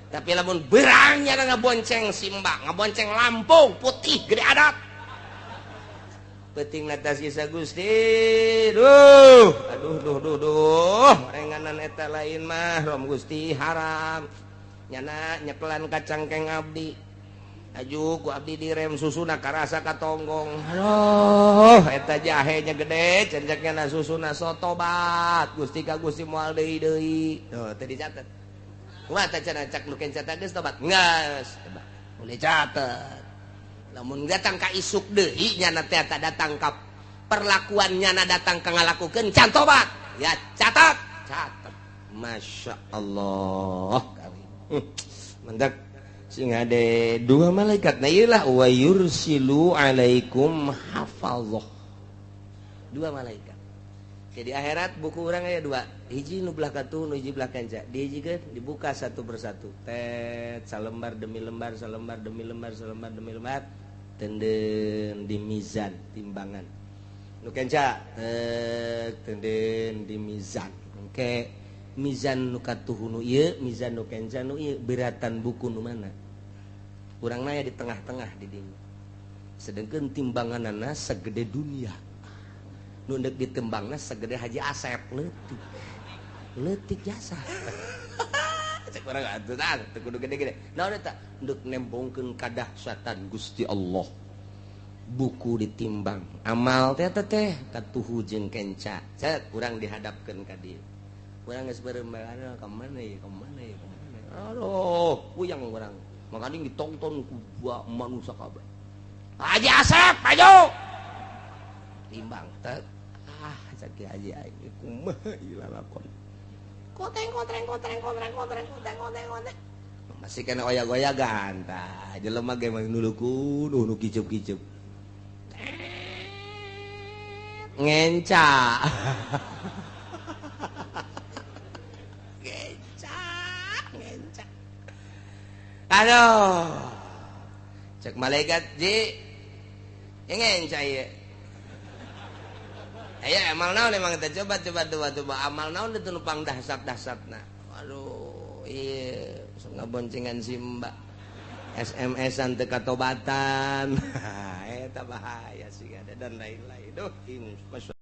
Speaker 2: Tapi lamun berang nyana ngabonceng simbang ngabonceng Lampung putih gede adat penting atas kisah Gusti. Duh aduh duh duh duh renganan eta lain mah rom Gusti haram nyana nyepelan kacangkeng abdi aju ku abdi direm susuna karasa katonggong. Aduh eta jahenya gede cenceknya na susuna sotobat Gusti ka Gusti moal deui deui. Tuh teu dicatet kumaha teh cenah cak nu kenca geus tobat geus boleh catet.
Speaker 3: Lamun datang ka isuk deui nyana teh datang ka perlakuan nyana datang ka ngalakukeun can tobat. Ya catat, catat. Masya Allah. Mendak sing ada dua malaikat. Nah iyalah wa yursilu alaikum hafazah. Dua malaikat. Jadi akhirat buku orang aya dua. Hiji nu belah katuh, nu hiji belah kenca. Dihijikeun dibuka satu persatu. Tet salembar demi lembar, salembar demi lembar, salembar demi lembar. Tenden di mizan timbangan. Nu kenca tek tenden di mizan. Engke mizan nu katuh nu ieu, mizan nu kenca nu ieu, beratan buku nu mana? Urang naya di tengah-tengah di dinya. Sedengkeun timbanganana segede dunia. Nu deuk ditembangna segede Haji Asep leutik. Leutik jasa. Cek urang atuh tah teu kudu gede-gede. Naon eta? Deuk nembongkeun kadahsyatan Gusti Allah. Buku ditimbang. Amal teh teh katuhu jeung kenca. Cek urang dihadapkeun ka dieu. Urang geus beureum ka mana ieu, ka mana ieu, ka mana. Aduh, puyang urang. Makanya ditonton ku manusia kabeh. Haji Asep, maju. Timbang tek. Ah, cek Haji aing kumaha ieu lalakon. Kotreng kotreng kotreng kotreng kotreng kotreng kotreng kotreng. Masih kena oyak-oyagan tah. Jelema ge mah nulukun nu kicup-kicup. Ngenca. Ngenca, ngenca. Aduh. Cek malaikat ji. Ngenca ieu. Aya amal naon emang kita coba coba amal naon itu nupang dahsat-dahsatna. Aduh, ieu ngaboncengan si mbak. SMS-an teu katobatan. Eta bahaya sih ada dan lain-lain. Duh, masya